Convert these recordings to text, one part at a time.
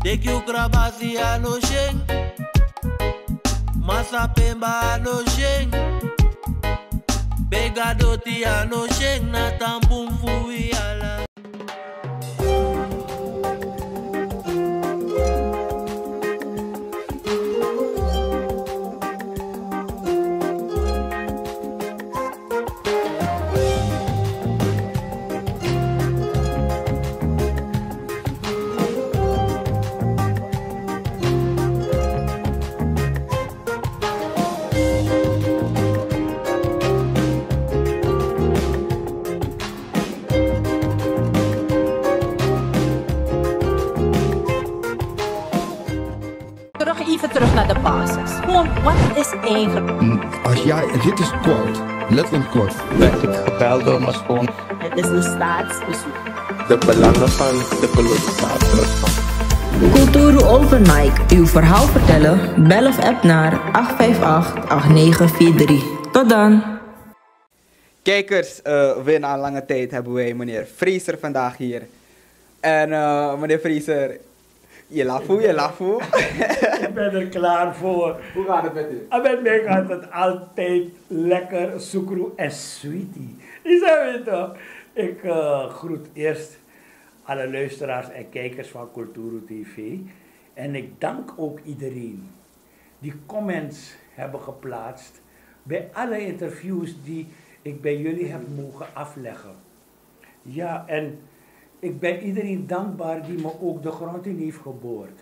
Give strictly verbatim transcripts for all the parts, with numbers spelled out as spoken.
Teki un krabasi a no syen. Masa pemba a no syen. Bega doti a no syen, na tampun fu wi ala. Terug, even terug naar de basis. Gewoon, wat is eigenlijk... Mm, als jij, dit is kort, letterlijk kort. Werd ik gebeld door mijn schoon. Het is een staatsbezoek. De belangen van de kolonisator. Kulturu Open Mic, uw verhaal vertellen? Bel of app naar acht vijf acht, acht negen vier drie. Tot dan! Kijkers, eh, weer na een lange tijd hebben wij meneer Fraser vandaag hier. En eh, meneer Fraser, je lafu, je lafu. Ik ben er klaar voor. Hoe gaat het met u? Ah, met mij gaat het altijd lekker, sukru en sweetie. Is dat weet toch? Ik eh, groet eerst alle luisteraars en kijkers van Kulturu T V. En ik dank ook iedereen die comments hebben geplaatst bij alle interviews die ik bij jullie heb mogen afleggen. Ja, en ik ben iedereen dankbaar die me ook de grond in heeft geboord.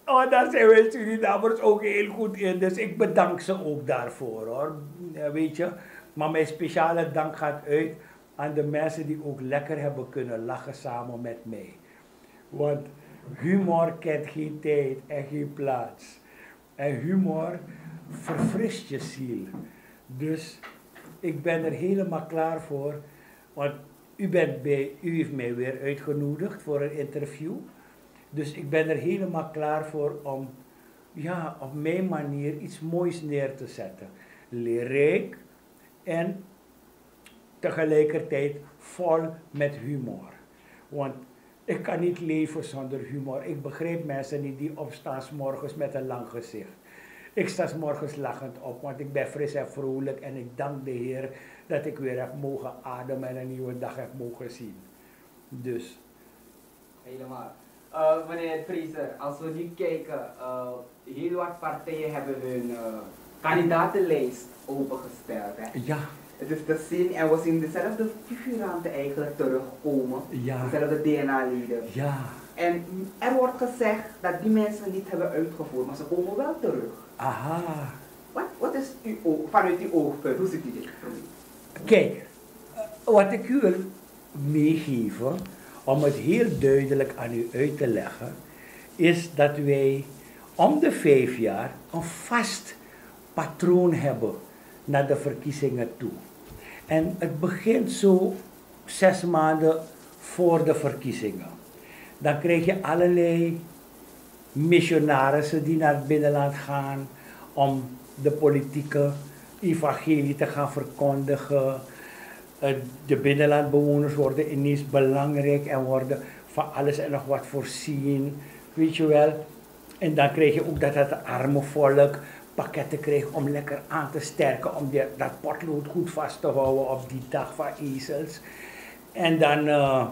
Oh, daar zijn wij Surinamers ook heel goed in, dus ik bedank ze ook daarvoor, hoor. Eh, weet je, maar mijn speciale dank gaat uit aan de mensen die ook lekker hebben kunnen lachen samen met mij. Want humor kent geen tijd en geen plaats. En humor verfrist je ziel. Dus ik ben er helemaal klaar voor. Want u, bent bij, u heeft mij weer uitgenodigd voor een interview. Dus ik ben er helemaal klaar voor om, ja, op mijn manier iets moois neer te zetten. Lyriek en tegelijkertijd vol met humor. Want ik kan niet leven zonder humor. Ik begrijp mensen niet die opstaan 's morgens met een lang gezicht. Ik sta 's morgens lachend op, want ik ben fris en vrolijk en ik dank de Heer dat ik weer heb mogen ademen en een nieuwe dag heb mogen zien. Dus. Helemaal. Eh, meneer Fraser, als we nu kijken, eh, heel wat partijen hebben hun eh, kandidatenlijst opengesteld. Hè? Ja. Het is te zien en we zien dezelfde figuranten eigenlijk terugkomen. Ja. Dezelfde D N A-leden. Ja. En er wordt gezegd dat die mensen niet hebben uitgevoerd, maar ze komen wel terug. Aha. Wat, wat is uw oog, vanuit uw oogpunt, hoe ziet u dit? Kijk, eh, wat ik u wil meegeven, om het heel duidelijk aan u uit te leggen, is dat wij om de vijf jaar een vast patroon hebben naar de verkiezingen toe. En het begint zo zes maanden voor de verkiezingen. Dan krijg je allerlei missionarissen die naar het binnenland gaan om de politieke evangelie te gaan verkondigen. Eh, de binnenlandbewoners worden ineens belangrijk en worden van alles en nog wat voorzien. Weet je wel? En dan krijg je ook dat het arme volk pakketten krijgt om lekker aan te sterken, om die, dat potlood goed vast te houden op die dag van ezels. En dan eh,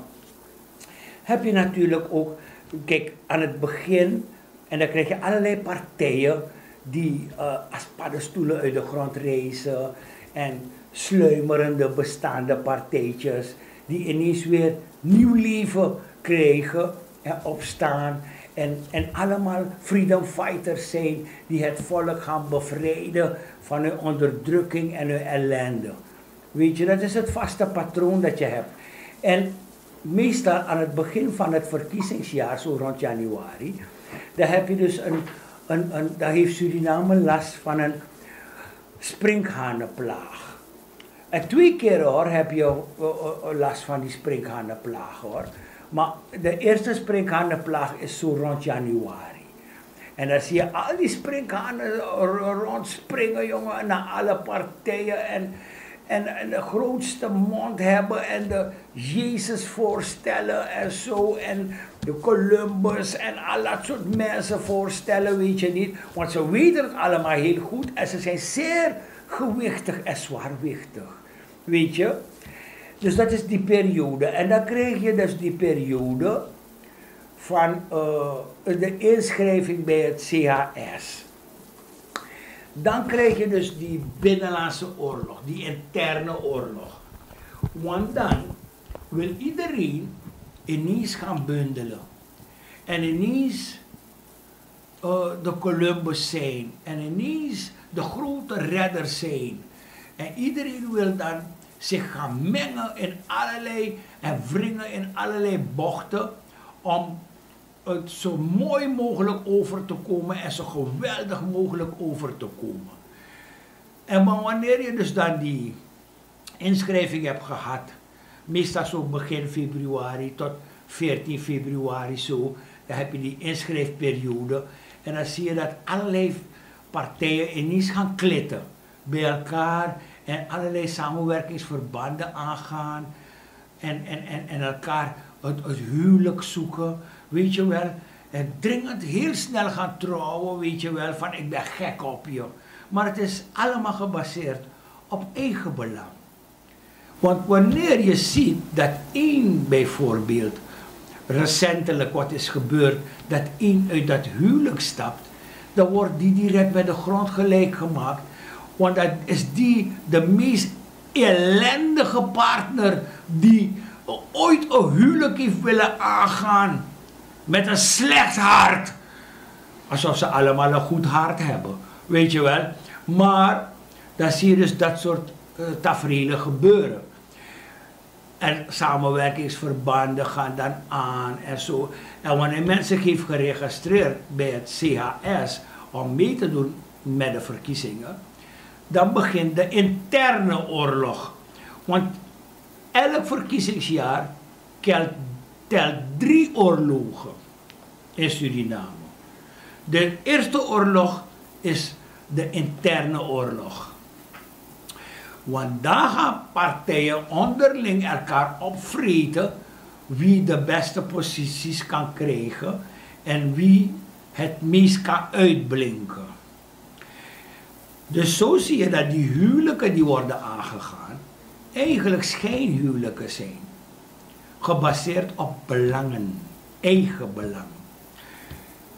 heb je natuurlijk ook, kijk, aan het begin, en dan krijg je allerlei partijen die eh, als paddenstoelen uit de grond rijzen en sluimerende bestaande partijtjes die ineens weer nieuw leven krijgen en opstaan en, en allemaal freedom fighters zijn die het volk gaan bevrijden van hun onderdrukking en hun ellende. Weet je, dat is het vaste patroon dat je hebt. En meestal aan het begin van het verkiezingsjaar, zo rond januari, dan heb je dus een, een, een, dan heeft Suriname last van een sprinkhanenplaag. En twee keer hoor, heb je eh, eh, last van die sprinkhanenplaag hoor. Maar de eerste sprinkhanenplaag is zo rond januari. En dan zie je al die sprinkhanen eh, rondspringen, jongen, naar alle partijen. En en, en de grootste mond hebben en de Jezus voorstellen en zo en de Columbus en al dat soort mensen voorstellen, weet je niet. Want ze weten het allemaal heel goed en ze zijn zeer gewichtig en zwaarwichtig, weet je. Dus dat is die periode. En dan krijg je dus die periode van eh, de inschrijving bij het C H S. Dan krijg je dus die binnenlandse oorlog, die interne oorlog. Want dan wil iedereen ineens gaan bundelen. En ineens eh, de Columbus zijn. En ineens de grote redder zijn. En iedereen wil dan zich gaan mengen in allerlei en wringen in allerlei bochten om het zo mooi mogelijk over te komen en zo geweldig mogelijk over te komen. En maar wanneer je dus dan die inschrijving hebt gehad, meestal zo begin februari tot veertien februari zo, dan heb je die inschrijfperiode. En dan zie je dat allerlei partijen ineens gaan klitten bij elkaar en allerlei samenwerkingsverbanden aangaan en, en, en, en elkaar het, het huwelijk zoeken, weet je wel. En dringend heel snel gaan trouwen, weet je wel, van ik ben gek op je. Maar het is allemaal gebaseerd op eigen belang. Want wanneer je ziet dat één bijvoorbeeld recentelijk wat is gebeurd, dat één uit dat huwelijk stapt, dan wordt die direct met de grond gelijk gemaakt. Want dat is die de meest ellendige partner die ooit een huwelijk heeft willen aangaan met een slecht hart. Alsof ze allemaal een goed hart hebben, weet je wel. Maar dan zie je dus dat soort eh, taferelen gebeuren. En samenwerkingsverbanden gaan dan aan en zo. En wanneer men zich heeft geregistreerd bij het C H S om mee te doen met de verkiezingen, dan begint de interne oorlog. Want elk verkiezingsjaar telt, telt drie oorlogen in Suriname. De eerste oorlog is de interne oorlog. Want dan gaan partijen onderling elkaar opvreten wie de beste posities kan krijgen en wie het meest kan uitblinken. Dus zo zie je dat die huwelijken die worden aangegaan eigenlijk schijnhuwelijken zijn, gebaseerd op belangen, eigen belang.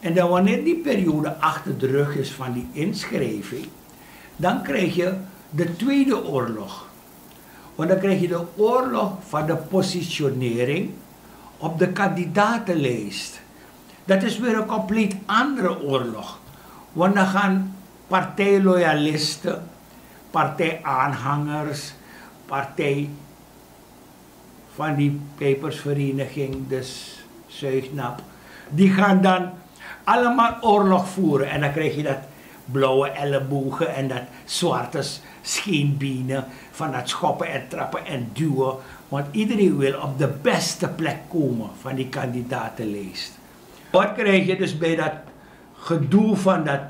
En dan wanneer die periode achter de rug is van die inschrijving, dan krijg je de tweede oorlog. Want dan krijg je de oorlog van de positionering op de kandidatenlijst. Dat is weer een compleet andere oorlog. Want dan gaan partijloyalisten, partijaanhangers, partij van die pijpersvereniging, dus zuignap, die gaan dan allemaal oorlog voeren. En dan krijg je dat blauwe ellebogen en dat zwarte scheenbenen van dat schoppen en trappen en duwen. Want iedereen wil op de beste plek komen van die kandidatenlijst. Wat krijg je dus bij dat gedoe van dat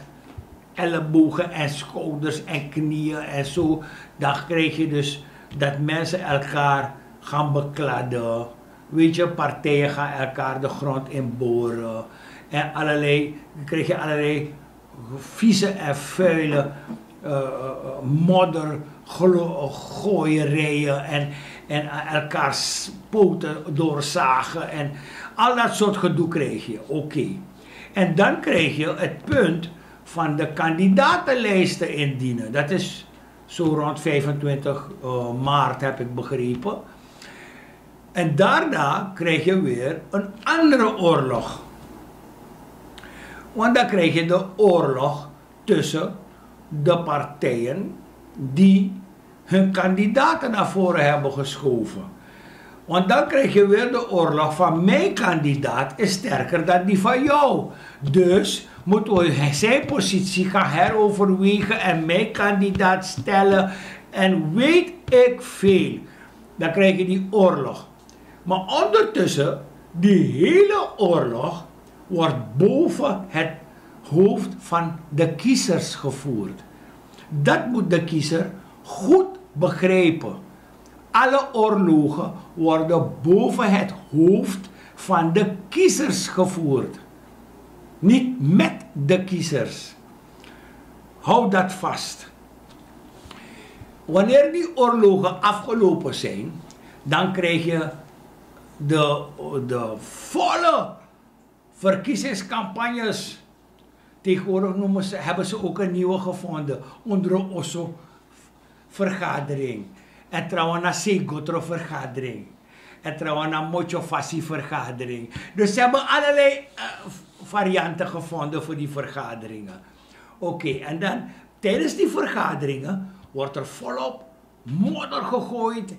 ellebogen en schouders en knieën en zo, dan krijg je dus dat mensen elkaar gaan bekladden. Weet je, partijen gaan elkaar de grond in boren. En allerlei, dan krijg je allerlei vieze en vuile uh, modder, gooierijen en, en elkaars poten doorzagen en al dat soort gedoe krijg je. Oké. En dan krijg je het punt van de kandidatenlijsten indienen. Dat is zo rond vijfentwintig maart, heb ik begrepen. En daarna krijg je weer een andere oorlog. Want dan krijg je de oorlog tussen de partijen die hun kandidaten naar voren hebben geschoven. Want dan krijg je weer de oorlog van mijn kandidaat is sterker dan die van jou. Dus moeten we zijn positie gaan heroverwegen en mijn kandidaat stellen en weet ik veel. Dan krijg je die oorlog. Maar ondertussen, die hele oorlog wordt boven het hoofd van de kiezers gevoerd. Dat moet de kiezer goed begrijpen. Alle oorlogen worden boven het hoofd van de kiezers gevoerd, niet met de kiezers. Houd dat vast. Wanneer die oorlogen afgelopen zijn, dan krijg je de, de volle verkiezingscampagnes. Tegenwoordig noemen ze, hebben ze ook een nieuwe gevonden. Onder oso vergadering. En trouwens na Segotro vergadering. En trouwens na Mochofasi vergadering. Dus ze hebben allerlei eh, varianten gevonden voor die vergaderingen. Oké, en dan tijdens die vergaderingen wordt er volop modder gegooid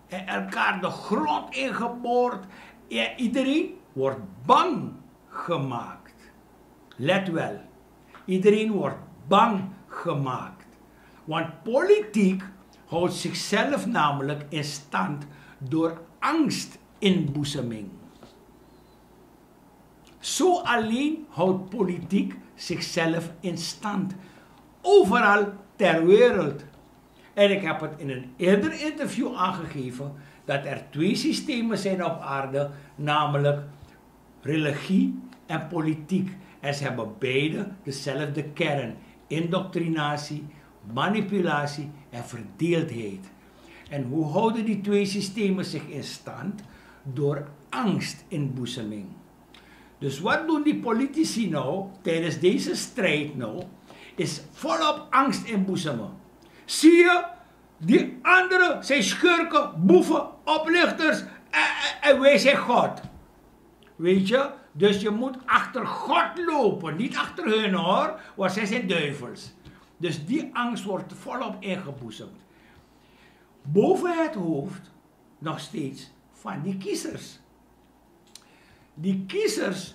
en elkaar de grond ingeboord. Ja, iedereen wordt bang gemaakt. Let wel, iedereen wordt bang gemaakt. Want politiek houdt zichzelf namelijk in stand door angstinboezeming. Zo alleen houdt politiek zichzelf in stand, overal ter wereld. En ik heb het in een eerder interview aangegeven dat er twee systemen zijn op aarde, namelijk religie en politiek. En ze hebben beide dezelfde kern: indoctrinatie, manipulatie en verdeeldheid. En hoe houden die twee systemen zich in stand? Door angstinboezeming. Dus wat doen die politici nou tijdens deze strijd nou? Is volop angst inboezemen. Zie je, die anderen zijn schurken, boeven, oplichters en, en, en wij zijn God. Weet je? Dus je moet achter God lopen, niet achter hun hoor, want zij zijn duivels. Dus die angst wordt volop ingeboezemd. Boven het hoofd nog steeds van die kiezers. Die kiezers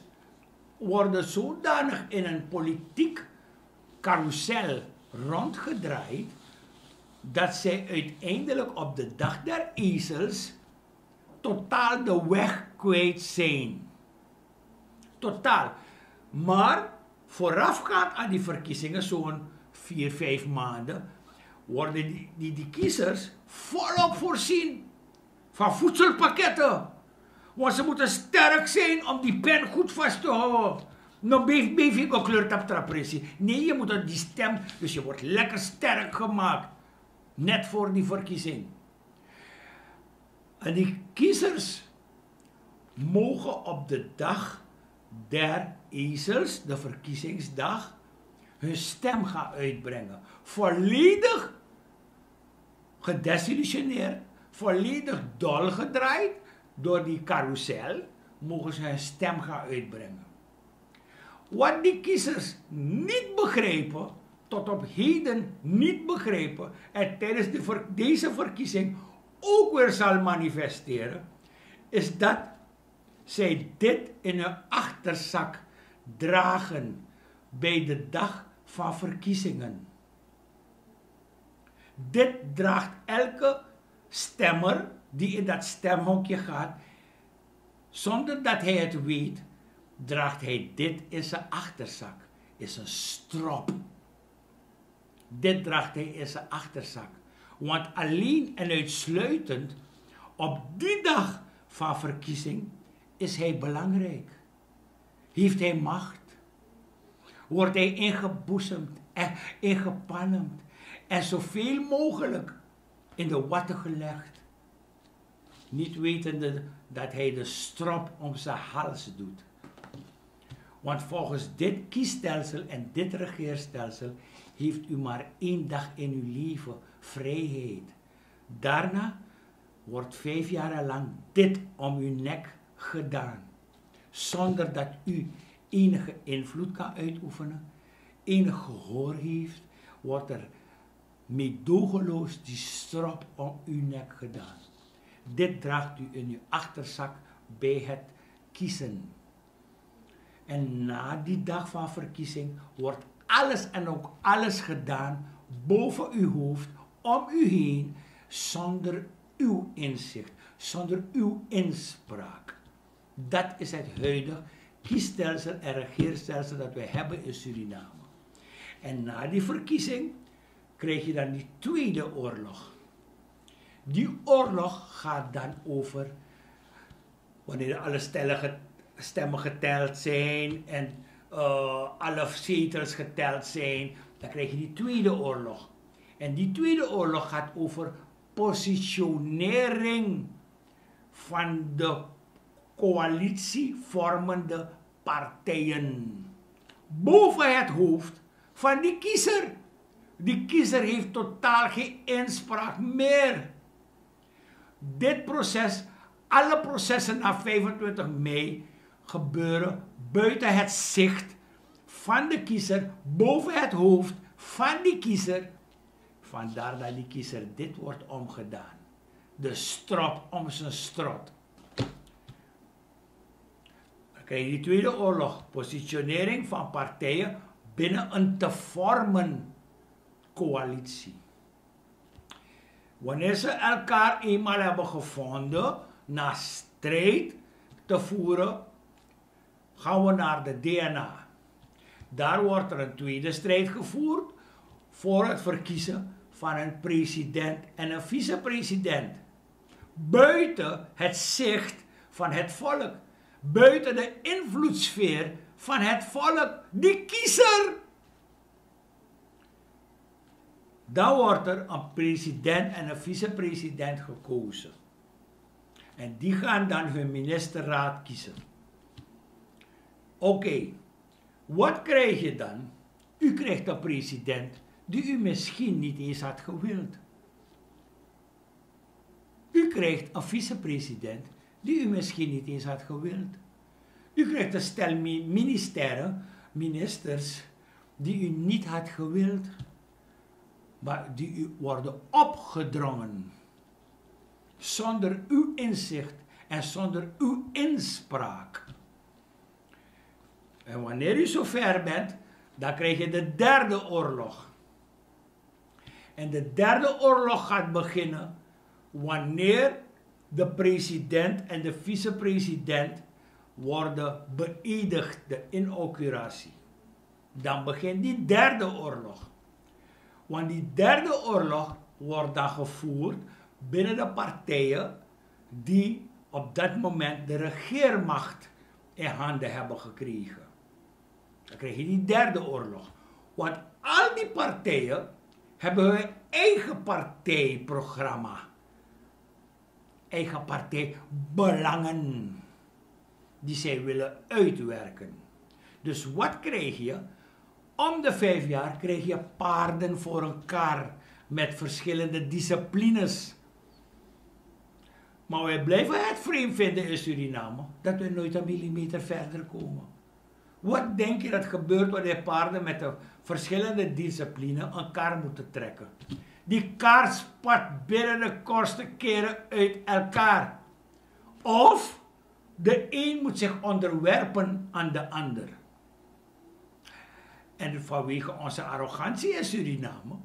worden zodanig in een politiek carrousel rondgedraaid dat zij uiteindelijk op de dag der ezels totaal de weg kwijt zijn. Totaal. Maar voorafgaand aan die verkiezingen, zo'n vier, vijf maanden, worden die, die, die kiezers volop voorzien van voedselpakketten. Want ze moeten sterk zijn om die pen goed vast te houden. No beef, beef, ik kleur tap trapresi. Nee, je moet die stem, dus je wordt lekker sterk gemaakt. Net voor die verkiezing. En die kiezers mogen op de dag der ezels, de verkiezingsdag, hun stem gaan uitbrengen. Volledig gedesillusioneerd, volledig dolgedraaid door die carrousel, mogen ze hun stem gaan uitbrengen. Wat die kiezers niet begrijpen, tot op heden niet begrijpen, en tijdens de ver- deze verkiezing ook weer zal manifesteren, is dat zij dit in hun achterzak dragen bij de dag van verkiezingen. Dit draagt elke stemmer die in dat stemhokje gaat, zonder dat hij het weet, draagt hij dit in zijn achterzak, is een strop. Dit draagt hij in zijn achterzak. Want alleen en uitsluitend op die dag van verkiezing is hij belangrijk. Heeft hij macht. Wordt hij ingeboezemd en ingepalmd en zoveel mogelijk in de watten gelegd, niet wetende dat hij de strop om zijn hals doet. Want volgens dit kiesstelsel en dit regeerstelsel heeft u maar één dag in uw leven vrijheid. Daarna wordt vijf jaren lang dit om uw nek gedaan, zonder dat u enige invloed kan uitoefenen, enig gehoor heeft, wordt er meedogenloos die strop om uw nek gedaan. Dit draagt u in uw achterzak bij het kiezen. En na die dag van verkiezing wordt alles en ook alles gedaan boven uw hoofd, om u heen, zonder uw inzicht, zonder uw inspraak. Dat is het huidige kiesstelsel en regeerstelsel dat wij hebben in Suriname. En na die verkiezing krijg je dan die tweede oorlog. Die oorlog gaat dan over wanneer alle stemmen geteld zijn en uh, alle zetels geteld zijn, dan krijg je die tweede oorlog. En die tweede oorlog gaat over positionering van de coalitievormende partijen boven het hoofd van die kiezer. Die kiezer heeft totaal geen inspraak meer. Dit proces, alle processen na vijfentwintig mei gebeuren buiten het zicht van de kiezer, boven het hoofd van die kiezer. Vandaar dat die kiezer dit wordt omgedaan. De strot om zijn strot. Dan krijg je die tweede oorlog. Positionering van partijen binnen een te vormen coalitie. Wanneer ze elkaar eenmaal hebben gevonden na strijd te voeren, gaan we naar de D N A. Daar wordt er een tweede strijd gevoerd voor het verkiezen van een president en een vicepresident. Buiten het zicht van het volk, buiten de invloedssfeer van het volk, die kiezer. Dan wordt er een president en een vicepresident gekozen. En die gaan dan hun ministerraad kiezen. Oké, wat krijg je dan? U krijgt een president die u misschien niet eens had gewild. U krijgt een vicepresident die u misschien niet eens had gewild. U krijgt een stel mi- ministère, ministers die u niet had gewild, maar die u worden opgedrongen zonder uw inzicht en zonder uw inspraak. En wanneer u zover bent, dan krijg je de derde oorlog. En de derde oorlog gaat beginnen wanneer de president en de vicepresident worden beëdigd, de inauguratie. Dan begint die derde oorlog. Want die derde oorlog wordt dan gevoerd binnen de partijen die op dat moment de regeermacht in handen hebben gekregen. Dan krijg je die derde oorlog. Want al die partijen hebben hun eigen partijprogramma, eigen partijbelangen die zij willen uitwerken. Dus wat krijg je? Om de vijf jaar krijg je paarden voor een kar met verschillende disciplines. Maar wij blijven het vreemd vinden in Suriname dat we nooit een millimeter verder komen. Wat denk je dat gebeurt wanneer paarden met de verschillende discipline een kar moeten trekken? Die kar spat binnen de kortste keren uit elkaar. Of de een moet zich onderwerpen aan de ander. En vanwege onze arrogantie in Suriname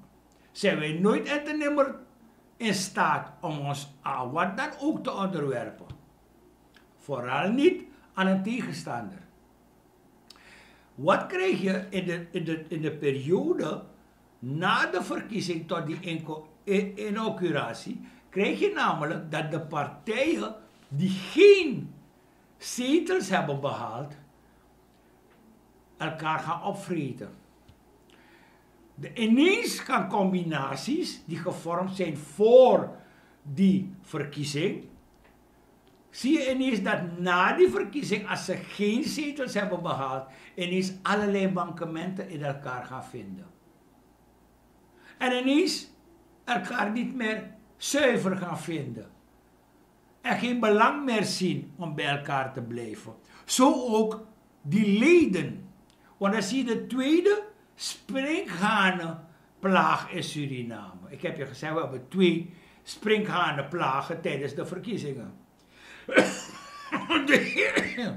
zijn wij nooit en te nimmer in staat om ons aan wat dan ook te onderwerpen. Vooral niet aan een tegenstander. Wat krijg je in de, in de, in de periode na de verkiezing tot die inco- i- inauguratie? Krijg je namelijk dat de partijen die geen zetels hebben behaald, elkaar gaan opvreten. De, ineens gaan combinaties die gevormd zijn voor die verkiezing, zie je ineens dat na die verkiezing, als ze geen zetels hebben behaald, ineens allerlei mankementen in elkaar gaan vinden. En ineens elkaar niet meer zuiver gaan vinden. En geen belang meer zien om bij elkaar te blijven. Zo ook die leden. Want dan zie je de tweede sprinkhanenplaag in Suriname. Ik heb je gezegd, we hebben twee sprinkhanenplagen tijdens de verkiezingen. De,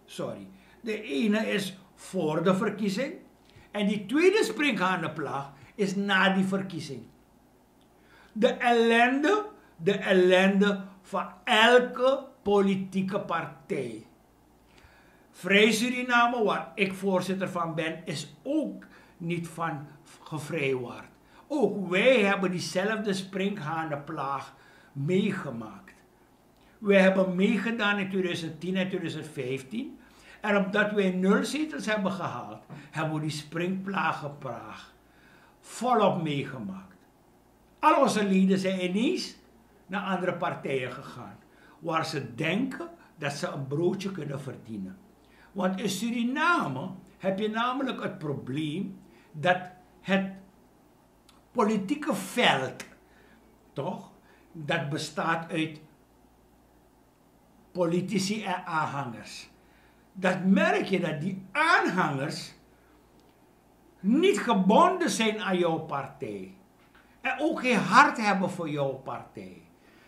sorry. De ene is voor de verkiezing. En die tweede sprinkhanenplaag is na die verkiezing. De ellende, de ellende van elke politieke partij. Vrij Suriname, waar ik voorzitter van ben, is ook niet van gevrijwaard. Ook wij hebben diezelfde sprinkhanenplaag meegemaakt. Wij hebben meegedaan in tweeduizend tien en tweeduizend vijftien. En omdat wij nul zetels hebben gehaald, hebben we die springplaan gepraagd volop meegemaakt. Al onze leden zijn ineens naar andere partijen gegaan, waar ze denken dat ze een broodje kunnen verdienen. Want in Suriname heb je namelijk het probleem dat het politieke veld, toch, dat bestaat uit politici en aanhangers. Dat merk je, dat die aanhangers niet gebonden zijn aan jouw partij en ook geen hart hebben voor jouw partij.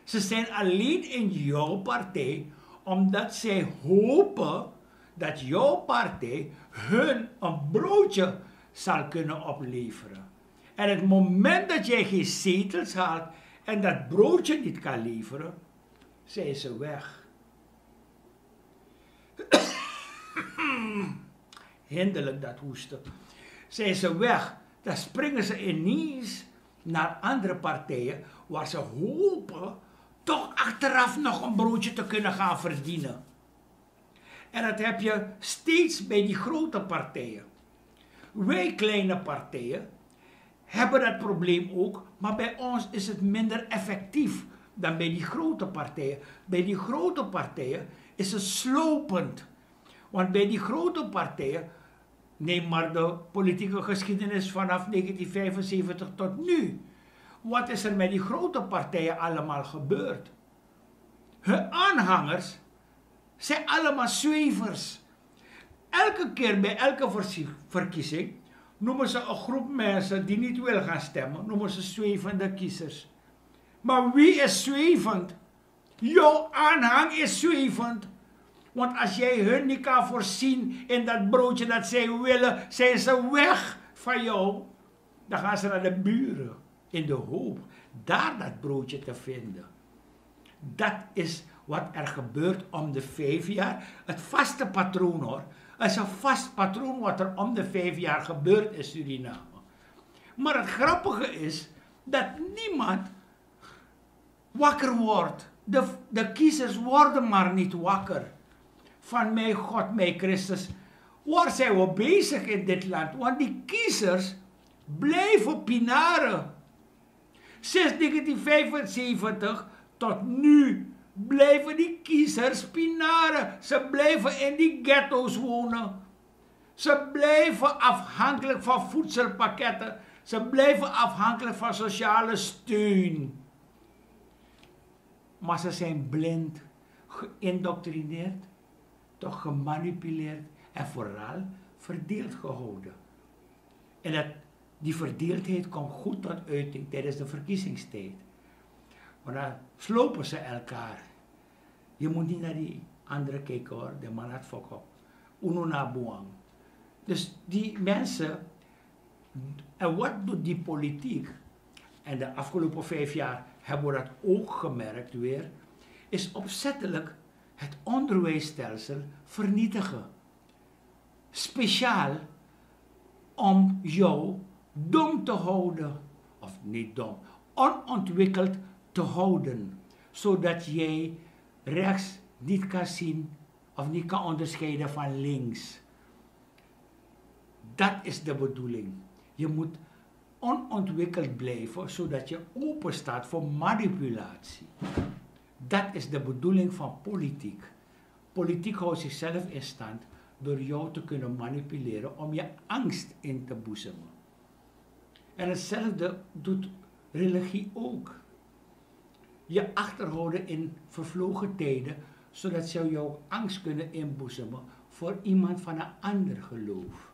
Ze zijn alleen in jouw partij omdat zij hopen dat jouw partij hun een broodje zal kunnen opleveren. En het moment dat jij geen zetels haalt en dat broodje niet kan leveren, zijn ze weg. Hinderlijk, dat hoesten. Zijn ze weg, dan springen ze ineens naar andere partijen waar ze hopen toch achteraf nog een broodje te kunnen gaan verdienen. En dat heb je steeds bij die grote partijen. Wij kleine partijen hebben dat probleem ook, maar bij ons is het minder effectief dan bij die grote partijen. Bij die grote partijen is het slopend. Want bij die grote partijen, neem maar de politieke geschiedenis vanaf negentien vijfenzeventig tot nu. Wat is er met die grote partijen allemaal gebeurd? Hun aanhangers zijn allemaal zwevers. Elke keer bij elke verzie- verkiezing noemen ze een groep mensen die niet wil gaan stemmen, noemen ze zwevende kiezers. Maar wie is zwevend? Jouw aanhang is zwevend. Want als jij hun niet kan voorzien in dat broodje dat zij willen, zijn ze weg van jou. Dan gaan ze naar de buren in de hoop daar dat broodje te vinden. Dat is wat er gebeurt om de vijf jaar. Het vaste patroon, hoor. Het is een vast patroon wat er om de vijf jaar gebeurt in Suriname. Maar het grappige is dat niemand wakker wordt. De, de kiezers worden maar niet wakker. Van mijn God, mijn Christus, waar zijn we bezig in dit land? Want die kiezers blijven pinaren. Sinds negentien vijfenzeventig tot nu blijven die kiezers pinaren. Ze blijven in die ghetto's wonen. Ze blijven afhankelijk van voedselpakketten. Ze blijven afhankelijk van sociale steun. Maar ze zijn blind, geïndoctrineerd, toch gemanipuleerd en vooral verdeeld gehouden. En dat, die verdeeldheid komt goed tot uiting tijdens de verkiezingstijd. Want dan slopen ze elkaar. Je moet niet naar die andere kijken, hoor, de man had fok op. Unu na buang. Dus die mensen, en wat doet die politiek? En de afgelopen vijf jaar hebben we dat ook gemerkt weer, is opzettelijk het onderwijsstelsel vernietigen. Speciaal om jou dom te houden, of niet dom, onontwikkeld te houden, zodat jij rechts niet kan zien of niet kan onderscheiden van links. Dat is de bedoeling. Je moet onontwikkeld blijven, zodat je open staat voor manipulatie. Dat is de bedoeling van politiek. Politiek houdt zichzelf in stand door jou te kunnen manipuleren om je angst in te boezemen. En hetzelfde doet religie ook. Je achterhouden in vervlogen tijden, zodat ze jou angst kunnen inboezemen voor iemand van een ander geloof.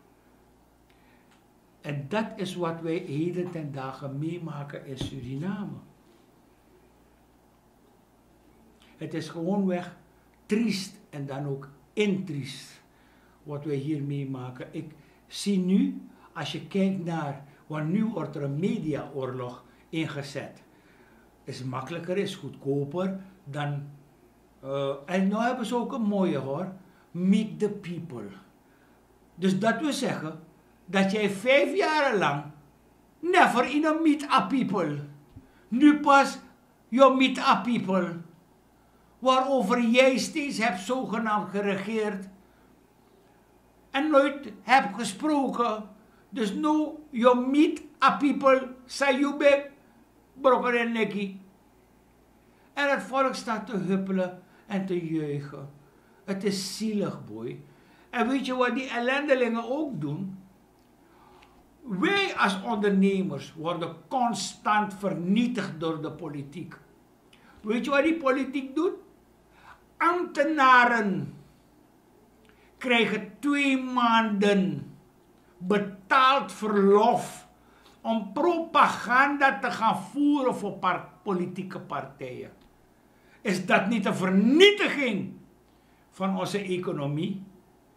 En dat is wat wij heden ten dagen meemaken in Suriname. Het is gewoonweg triest en dan ook intriest wat wij hier meemaken. Ik zie nu, als je kijkt naar, want nu wordt er een mediaoorlog ingezet. Is makkelijker, is goedkoper dan, eh, en nu hebben ze ook een mooie, hoor, meet the people. Dus dat wil zeggen dat jij vijf jaren lang never in een meet a people. Nu pas Your meet up people, waarover jij steeds hebt zogenaamd geregeerd en nooit hebt gesproken. Dus no, your meet up people, sayube, broken en neki. En het volk staat te huppelen en te juichen. Het is zielig, boy. En weet je wat die ellendelingen ook doen? Wij als ondernemers worden constant vernietigd door de politiek. Weet je wat die politiek doet? Ambtenaren krijgen twee maanden betaald verlof om propaganda te gaan voeren voor par- politieke partijen. Is dat niet een vernietiging van onze economie?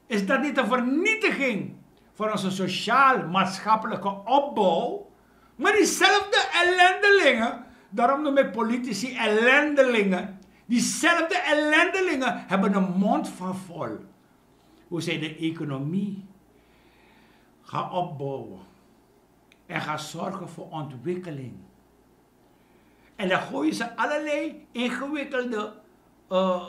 Is dat niet een vernietiging van onze sociaal-maatschappelijke opbouw? Maar diezelfde ellendelingen, daarom noem ik politici ellendelingen, diezelfde ellendelingen hebben een mond van vol hoe zij de economie gaan opbouwen en gaan zorgen voor ontwikkeling. En dan gooien ze allerlei ingewikkelde eh,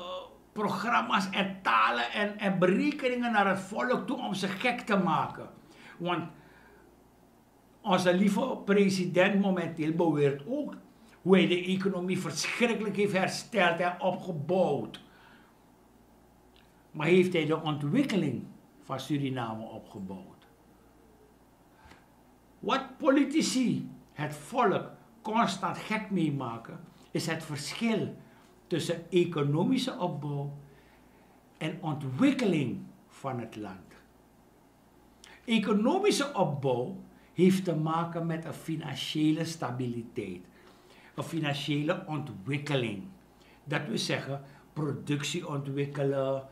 programma's en talen en, en berekeningen naar het volk toe om ze gek te maken. Want onze lieve president momenteel beweert ook hoe hij de economie verschrikkelijk heeft hersteld en opgebouwd. Maar heeft hij de ontwikkeling van Suriname opgebouwd? Wat politici het volk constant gek meemaken, is het verschil tussen economische opbouw en ontwikkeling van het land. Economische opbouw heeft te maken met een financiële stabiliteit, een financiële ontwikkeling. Dat wil zeggen, productie ontwikkelen,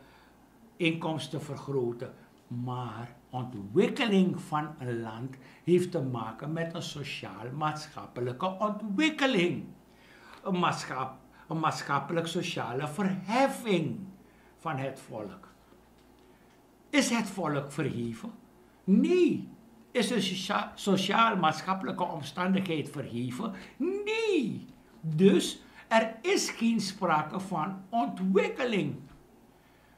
inkomsten vergroten. Maar ontwikkeling van een land heeft te maken met een sociaal-maatschappelijke ontwikkeling. Een, maatschap, een maatschappelijk-sociale verheffing van het volk. Is het volk verheven? Nee. Is de socia- sociaal-maatschappelijke omstandigheid verheven? Nee. Dus er is geen sprake van ontwikkeling.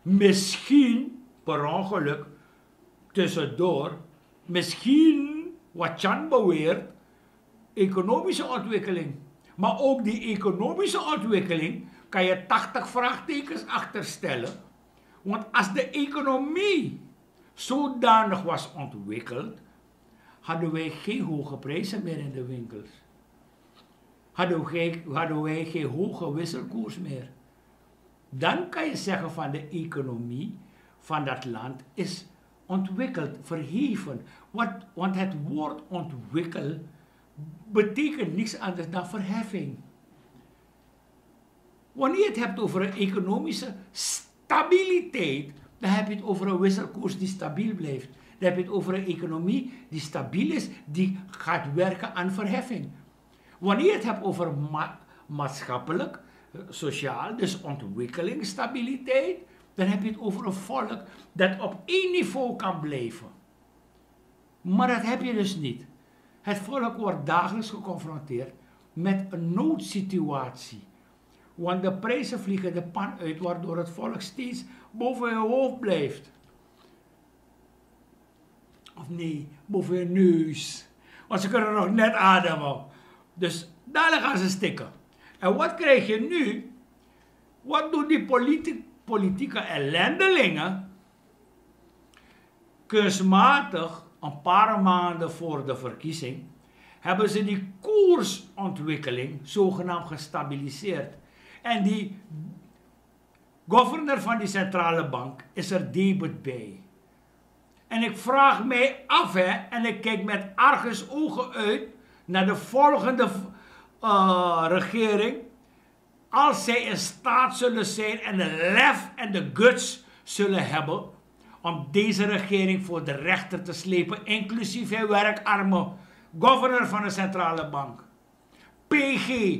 Misschien per ongeluk tussendoor, misschien wat Chan beweert, economische ontwikkeling. Maar ook die economische ontwikkeling kan je tachtig vraagtekens achterstellen. Want als de economie zodanig was ontwikkeld, hadden wij geen hoge prijzen meer in de winkels. Hadden wij, hadden wij geen hoge wisselkoers meer. Dan kan je zeggen van de economie van dat land is ontwikkeld, verheven. Want, want het woord ontwikkel betekent niks anders dan verheffing. Wanneer je het hebt over een economische stabiliteit, dan heb je het over een wisselkoers die stabiel blijft. Dan heb je het over een economie die stabiel is, die gaat werken aan verheffing. Wanneer je het hebt over ma- maatschappelijk, eh, sociaal, dus ontwikkeling, stabiliteit, dan heb je het over een volk dat op één niveau kan blijven. Maar dat heb je dus niet. Het volk wordt dagelijks geconfronteerd met een noodsituatie. Want de prijzen vliegen de pan uit, waardoor het volk steeds boven hun hoofd blijft. Of nee, boven hun neus. Want ze kunnen nog net ademen. Dus dadelijk gaan ze stikken. En wat krijg je nu? Wat doen die politi- politieke ellendelingen? Kunstmatig, een paar maanden voor de verkiezing, hebben ze die koersontwikkeling zogenaamd gestabiliseerd. En die governor van die centrale bank is er debet bij. En ik vraag mij af, hè, en ik kijk met argusogen uit naar de volgende eh, regering, als zij in staat zullen zijn en de lef en de guts zullen hebben om deze regering voor de rechter te slepen, inclusief hun werkarme governor van de centrale bank, P G,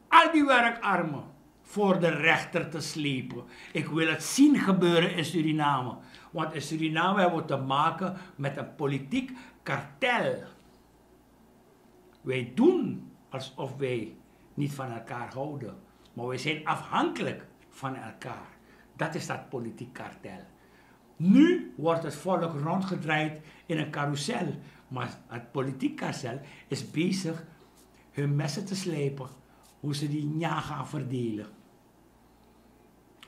al die werkarmen voor de rechter te slepen. Ik wil het zien gebeuren in Suriname. Want in Suriname hebben we te maken met een politiek kartel. Wij doen alsof wij niet van elkaar houden. Maar wij zijn afhankelijk van elkaar. Dat is dat politiek kartel. Nu wordt het volk rondgedraaid in een carrousel, maar het politiek kartel is bezig hun messen te slijpen, hoe ze die nja gaan verdelen.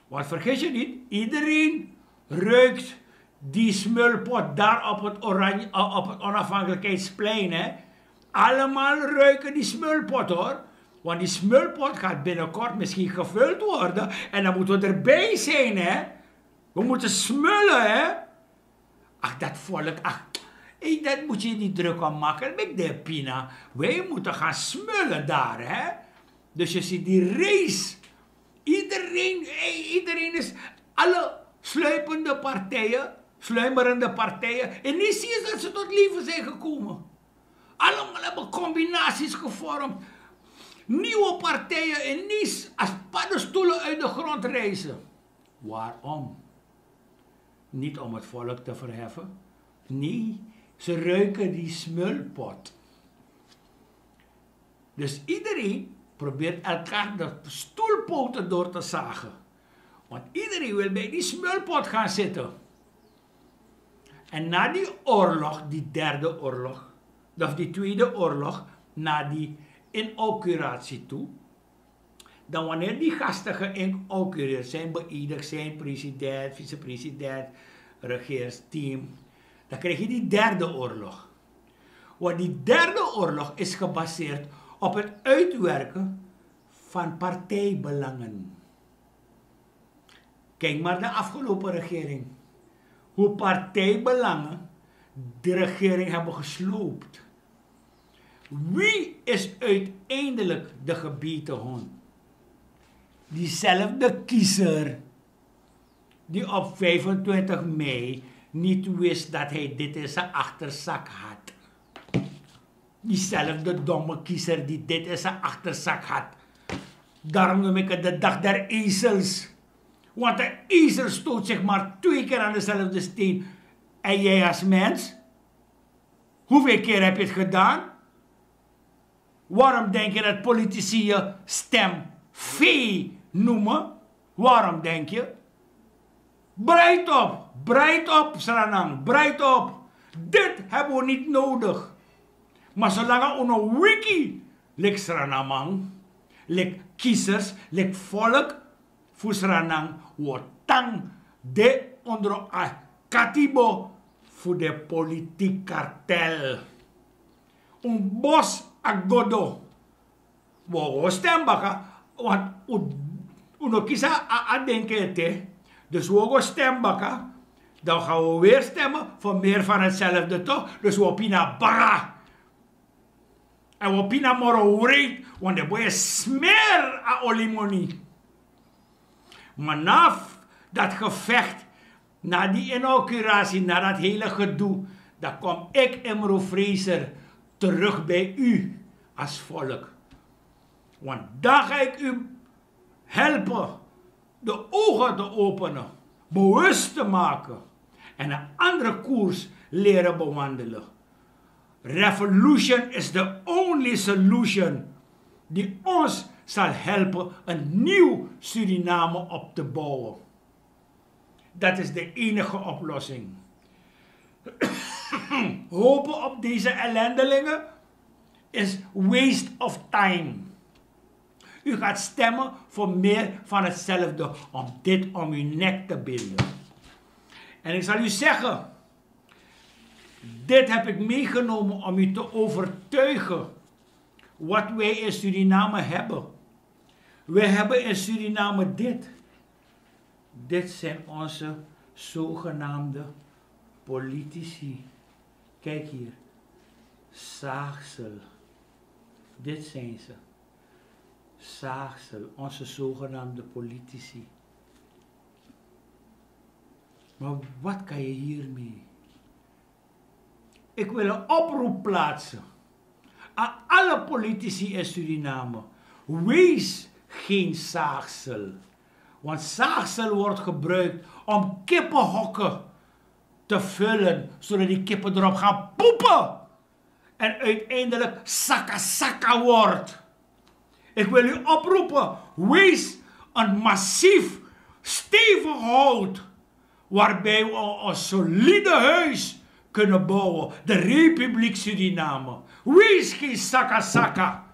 Want vergis je niet, iedereen ruikt die smulpot daar op het, oranje, eh, op het Onafhankelijkheidsplein. Hè? Allemaal ruiken die smulpot, hoor. Want die smulpot gaat binnenkort misschien gevuld worden. En dan moeten we erbij zijn, hè. We moeten smullen, hè. Ach, dat volk, ach, hey, dat moet je niet druk om maken. Met de pina. Wij moeten gaan smullen daar, hè. Dus je ziet die race. Iedereen, hey, iedereen is, alle sluipende partijen, sluimerende partijen. En niet zie je dat ze tot leven zijn gekomen. Allemaal hebben combinaties gevormd. Nieuwe partijen in Nice als paddenstoelen uit de grond rijzen. Waarom? Niet om het volk te verheffen. Nee, ze ruiken die smulpot. Dus iedereen probeert elkaar de stoelpoten door te zagen. Want iedereen wil bij die smulpot gaan zitten. En na die oorlog, die derde oorlog, of die tweede oorlog, na die inauguratie toe, dan wanneer die gasten geïnaugureerd zijn, beëdigd zijn, president, vicepresident, regeringsteam, dan krijg je die derde oorlog. Want die derde oorlog is gebaseerd op het uitwerken van partijbelangen. Kijk maar de afgelopen regering. Hoe partijbelangen de regering hebben gesloopt. Wie is uiteindelijk de gebeten hond? Diezelfde kiezer die op vijfentwintig mei niet wist dat hij dit in zijn achterzak had. Diezelfde domme kiezer die dit in zijn achterzak had. Daarom noem ik het de dag der ezels. Want de ezel stoot zich maar twee keer aan dezelfde steen. En jij als mens, hoeveel keer heb je het gedaan? Waarom denk je dat politici je stem vee noemen? Waarom denk je? Breid op, breid op, Sranang, breid op. Dit hebben we niet nodig. Maar zolang er no wiki, lik Sranamang, lik kiezers, lik volk, fu Sranang, wo tan de ondro a katibo fu de politiek kartel. Un bos a godo. Wo go stem baka, want u, u no kisi a, a denki ete. Dus wo go stem baka, dan gaan we weer stemmen voor meer van hetzelfde, toch? Dus wo pina baka. En wo pina moro wreed, want de boy smeer a olimoni. Maar na dat gevecht, na die inauguratie, na dat hele gedoe, dan kom ik, Imro Fraser, terug bij u als volk. Want dan ga ik u helpen de ogen te openen, bewust te maken en een andere koers leren bewandelen. Revolution is the only solution die ons zal helpen een nieuw Suriname op te bouwen. Dat is de enige oplossing. Hopen op deze ellendelingen is waste of time. U gaat stemmen voor meer van hetzelfde om dit om uw nek te binden. En ik zal u zeggen, dit heb ik meegenomen om u te overtuigen wat wij in Suriname hebben. Wij hebben in Suriname dit. Dit zijn onze zogenaamde politici. Kijk hier. Zaagsel. Dit zijn ze. Zaagsel, onze zogenaamde politici. Maar wat kan je hiermee? Ik wil een oproep plaatsen aan alle politici in Suriname. Wees geen zaagsel. Want zaagsel wordt gebruikt om kippenhokken te vullen, zodat die kippen erop gaan poepen. En uiteindelijk saka-saka wordt. Ik wil u oproepen, wees een massief, stevig hout, waarbij we een solide huis kunnen bouwen, de Republiek Suriname. Wees geen sakasaka.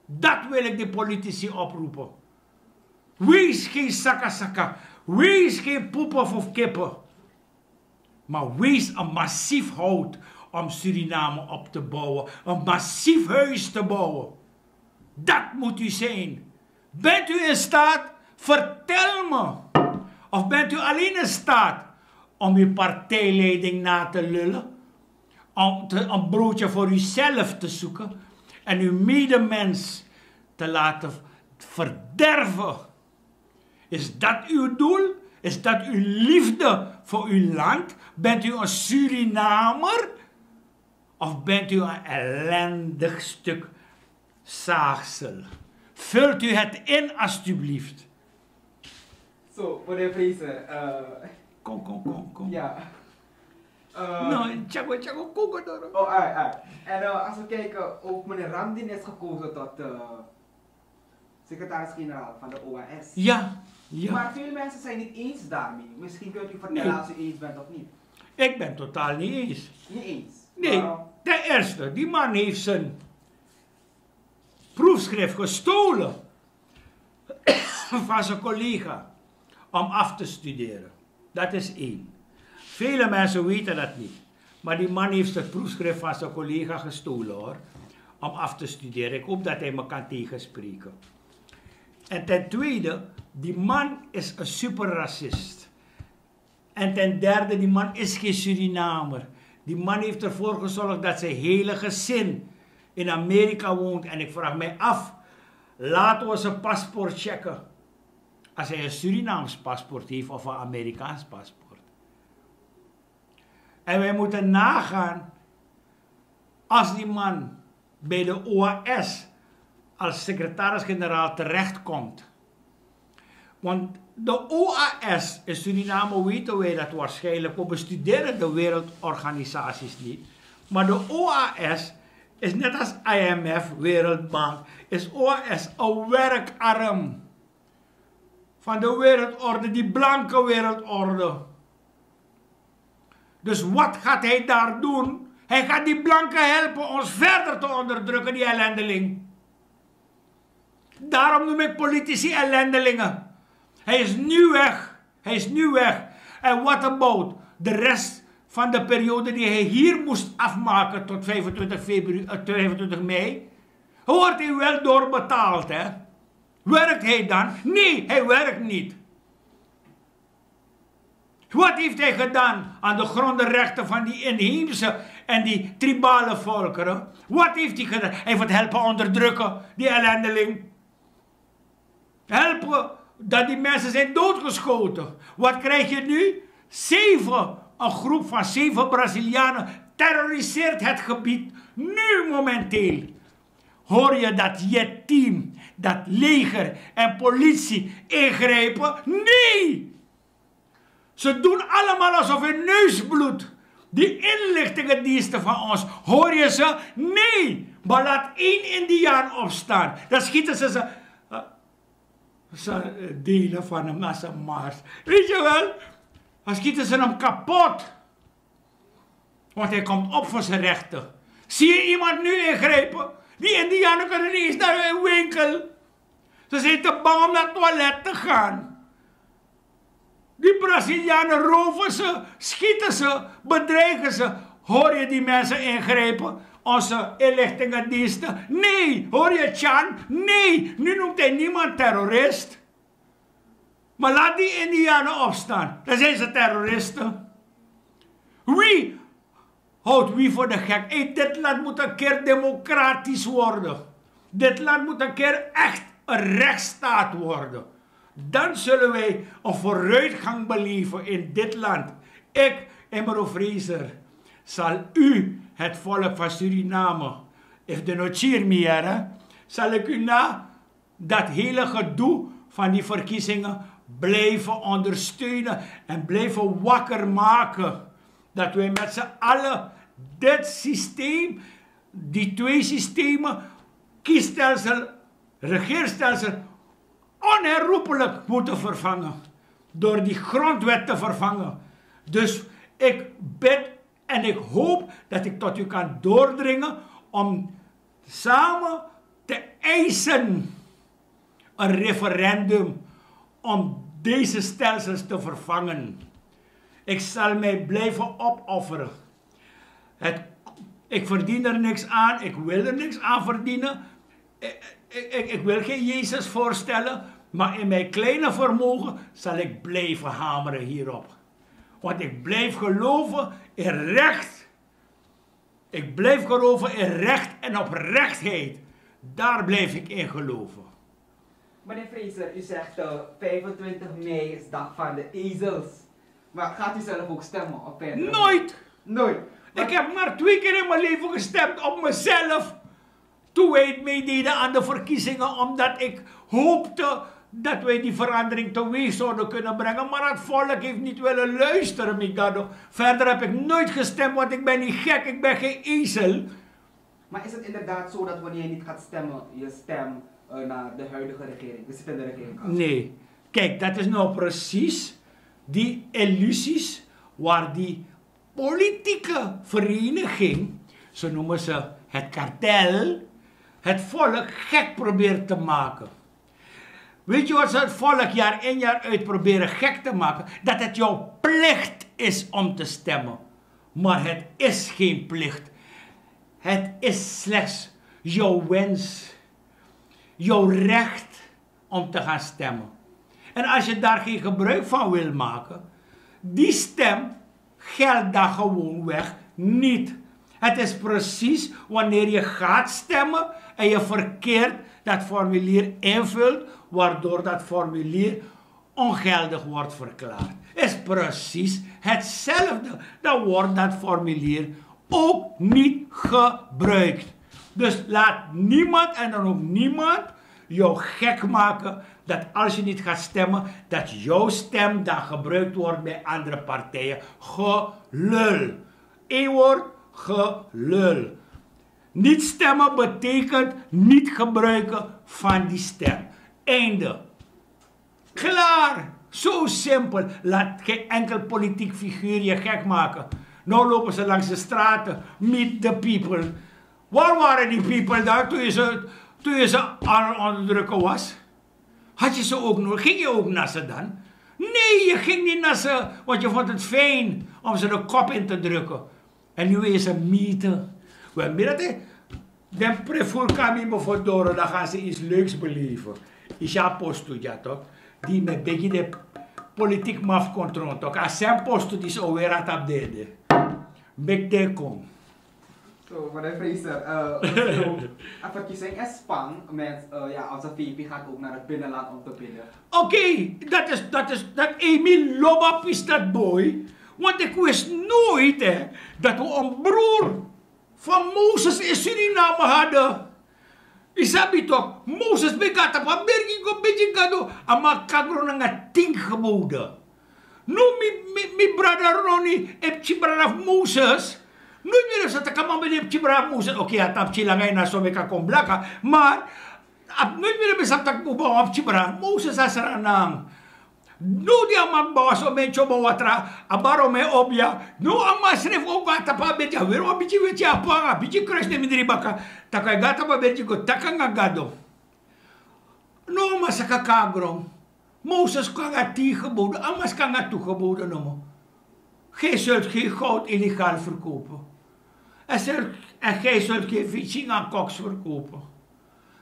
Dat wil ik de politici oproepen. Wees geen sakasaka. Wees geen poepen of kippen. Maar wees een massief hout om Suriname op te bouwen. Een massief huis te bouwen. Dat moet u zijn. Bent u in staat? Vertel me. Of bent u alleen in staat om uw partijleiding na te lullen? Om te, een broodje voor uzelf te zoeken en uw medemens te laten verderven? Is dat uw doel? Is dat uw liefde voor uw land? Bent u een Surinamer? Of bent u een ellendig stuk zaagsel? Vult u het in, alstublieft. So, voor de Fraser, eh, Kom, kom, kom, kom. Ja. Eh, No, Chaco, Chaco, kom, kom, kom. Oh, ai, ai. En eh, als we kijken, ook meneer Ramdien is gekozen tot eh, secretaris-generaal van de O A S. Ja, ja. Maar veel mensen zijn niet eens daarmee. Misschien kunt u vertellen als u eens bent of niet. Ik ben totaal niet eens. Niet eens? Nee, ten eerste, die man heeft zijn proefschrift gestolen van zijn collega om af te studeren. Dat is één. Vele mensen weten dat niet. Maar die man heeft het proefschrift van zijn collega gestolen, hoor. Om af te studeren. Ik hoop dat hij me kan tegenspreken. En ten tweede, die man is een superracist. En ten derde, die man is geen Surinamer. Die man heeft ervoor gezorgd dat zijn hele gezin in Amerika woont. En ik vraag mij af, laten we zijn paspoort checken. Als hij een Surinaams paspoort heeft of een Amerikaans paspoort. En wij moeten nagaan, als die man bij de O A S als secretaris-generaal terechtkomt. Want de O A S, in Suriname weten wij dat waarschijnlijk, we bestuderen de wereldorganisaties niet. Maar de O A S is net als I M F, Wereldbank, is O A S een werkarm van de wereldorde, die blanke wereldorde. Dus wat gaat hij daar doen? Hij gaat die blanken helpen ons verder te onderdrukken, die ellendeling. Daarom noem ik politici ellendelingen. Hij is nu weg. Hij is nu weg. En what about de rest van de periode die hij hier moest afmaken tot vijfentwintig februari, eh, vijfentwintig mei? Wordt hij wel doorbetaald, hè? Werkt hij dan? Nee, hij werkt niet. Wat heeft hij gedaan aan de grondenrechten van die inheemse en die tribale volkeren? Wat heeft hij gedaan? Hij heeft het helpen onderdrukken, die ellendeling. Helpen dat die mensen zijn doodgeschoten. Wat krijg je nu? Zeven, een groep van zeven Brazilianen terroriseert het gebied nu momenteel. Hoor je dat jet-team, dat leger en politie ingrijpen? Nee! Ze doen allemaal alsof hun neus bloedt. Die inlichtingendiensten van ons, hoor je ze? Nee! Maar laat één Indiaan opstaan. Dan schieten ze ze, eh, ze, eh, delen van hem als een mars. Weet je wel? Dan schieten ze hem kapot. Want hij komt op voor zijn rechten. Zie je iemand nu ingrijpen? Die Indianen kunnen niet eens naar hun winkel. Ze zijn te bang om naar het toilet te gaan. Die Brazilianen roven ze, schieten ze, bedreigen ze. Hoor je die mensen ingrijpen? Onze inlichtingendiensten? Nee. Hoor je Chan? Nee. Nu noemt hij niemand terrorist. Maar laat die Indianen opstaan. Dan zijn ze terroristen. Wie houdt wie voor de gek? Hey, dit land moet een keer democratisch worden. Dit land moet een keer echt een rechtsstaat worden. Dan zullen wij een vooruitgang beleven in dit land. Ik, Emro Fraser, zal u, het volk van Suriname, if de notier meer, zal ik u na dat hele gedoe van die verkiezingen blijven ondersteunen en blijven wakker maken. Dat wij met z'n allen dit systeem, die twee systemen, kiesstelsel regeerstelsel onherroepelijk moeten vervangen door die grondwet te vervangen. Dus ik bid en ik hoop dat ik tot u kan doordringen om samen te eisen een referendum om deze stelsels te vervangen. Ik zal mij blijven opofferen. Het, ik verdien er niks aan, ik wil er niks aan verdienen. Ik, ik, ik, ik wil geen Jezus voorstellen, maar in mijn kleine vermogen zal ik blijven hameren hierop. Want ik blijf geloven in recht. Ik blijf geloven in recht en oprechtheid. Daar blijf ik in geloven. Meneer Fraser, u zegt uh, vijfentwintig mei is dag van de ezels. Maar gaat u zelf ook stemmen op vijfentwintig? Nooit. Nooit. Ik heb maar twee keer in mijn leven gestemd op mezelf. Toen wij meededen aan de verkiezingen, omdat ik hoopte dat wij die verandering teweeg zouden kunnen brengen. Maar het volk heeft niet willen luisteren, Migado. Verder heb ik nooit gestemd, want ik ben niet gek, ik ben geen ezel. Maar is het inderdaad zo dat wanneer je niet gaat stemmen, je stem uh, naar de huidige regering, de zittende regering gaat? Nee. Kijk, dat is nou precies die illusies waar die politieke vereniging, zo noemen ze het kartel, het volk gek probeert te maken. Weet je wat ze het volk jaar in jaar uit proberen gek te maken? Dat het jouw plicht is om te stemmen. Maar het is geen plicht. Het is slechts jouw wens, jouw recht om te gaan stemmen. En als je daar geen gebruik van wil maken, die stem geldt dan gewoonweg niet. Het is precies wanneer je gaat stemmen en je verkeerd dat formulier invult, waardoor dat formulier ongeldig wordt verklaard. Is precies hetzelfde. Dan wordt dat formulier ook niet gebruikt. Dus laat niemand en dan ook niemand jou gek maken dat als je niet gaat stemmen, dat jouw stem dan gebruikt wordt bij andere partijen. Gelul. Eén woord, gelul. Niet stemmen betekent niet gebruiken van die stem. Einde. Klaar. Zo simpel. Laat geen enkel politiek figuur je gek maken. Nou lopen ze langs de straten. Meet the people. Waar waren die people dan toen je ze, toen je ze aan het onderdrukken was? Had je ze ook nodig? Ging je ook naar ze dan? Nee, je ging niet naar ze, want je vond het fijn om ze de kop in te drukken. En nu wil je ze meten. We hebben dat, hè. Den preful kami bevordoro, dan gaan ze iets leuks beleven. Is a postu, ja toch? Die met begi de politiek maf kontron toch. A sen postu die ze alweer had op dede. Big de kon. So, meneer Fraser, uh, so, a verkiezing is spang met, uh, ja, onze V P gaat ook naar het binnenland om te bidden. Oké, dat is, dat is, dat Emil Loba pis dat boy. Want ik wist nooit, hè, dat we een broer van Moses in Suriname hadden. Isabi toch, Moses ben kata pa bergi go bidji gado, a man kagro nanga tien geboden. No, mi, mi, mi brada Ronnie, e pikin brada fu Moses. Nooit meer heb ze taka man ben e pikin brada fu Moses. Oké, a tan pikin langa ini a so meki a kon blaka. Maar, a nooit meer heb ze taka buba wan pikin brada fu Moses a sranan. No, di a man bawa so men tyobo watra, a baro men obia. No, a man srefi o go a tapu a bedi, a weri wan pikin weti a pan, a pikin kruis ne mindri baka. Taka e go a tapu a bedi go taka nanga Gado. No, a man saka kon na gron. Moses kon nanga tien geboden, a man saka nanga tu geboden nomo. Gij zult geen goud illegaal verkopen. En zult, en gij zult geen fietsen aan koks verkopen.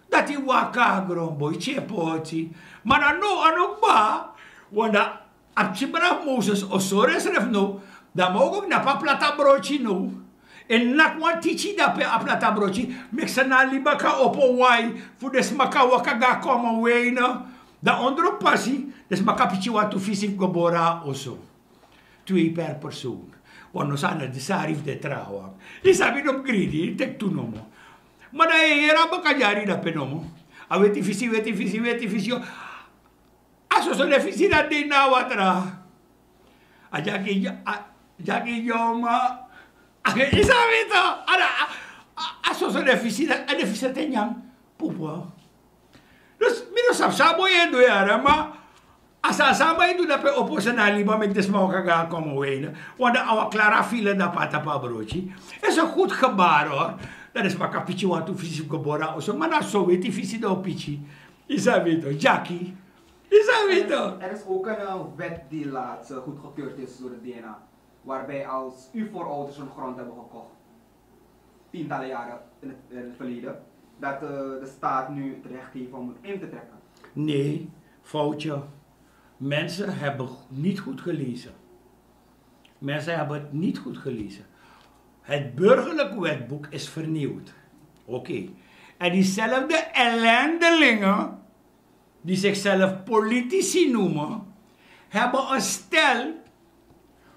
Dati waka a gron boi tyari poti. Ma na no a no kba. Wan dan a pikin brada fu Moses o sori ensrefi now. Dan a man o go knapu a plata broti now. E naki wan tiki dape a plata broti. Meki san na a liba kan opo wai. Fu den sma kan waka go na common weine. Dan ondro pasi den sma kan piki wantu fisi fu go bori na oso. Twee per persoon. Wan no sani na di sari fu den trawan. Yu sabi no mus gridi, yu teki tu nomo. Ma dan yu e yere a baka dyari dape nomo. A weti fisi, weti fisi, weti fisi. A soso den fisi dati de ini a watra. A dyaki, a dyaki dyoma. Yu sabi tu. A, a, a soso den fisi dati, a den fisi dati e nyan pupu. Dus mi no sabi san a boi e du yara, ma a sani san a boi e du dape, opo san na liba meki den sma waka go na komo wei. Want dan a wan klara file dape na tapu a broki. Is een goed gebaar hoor. Dan den sma kan piki wantu fisi fu gebore na oso, ma na so weti fisi den o piki. Yu sabi toch, Jackie? Yu sabi toch? Er is ook een eh, wet die laatst eh, goedgekeurd is door de D N A, waarbij als uw voorouders een grond hebben gekocht, tientallen jaren in het, in het verleden, dat eh, de staat nu het recht heeft om het in te trekken. Nee, foutje. Mensen hebben niet goed gelezen. Mensen hebben het niet goed gelezen. Het burgerlijk wetboek is vernieuwd. Oké. En diezelfde ellendelingen die zichzelf politici noemen, hebben een stel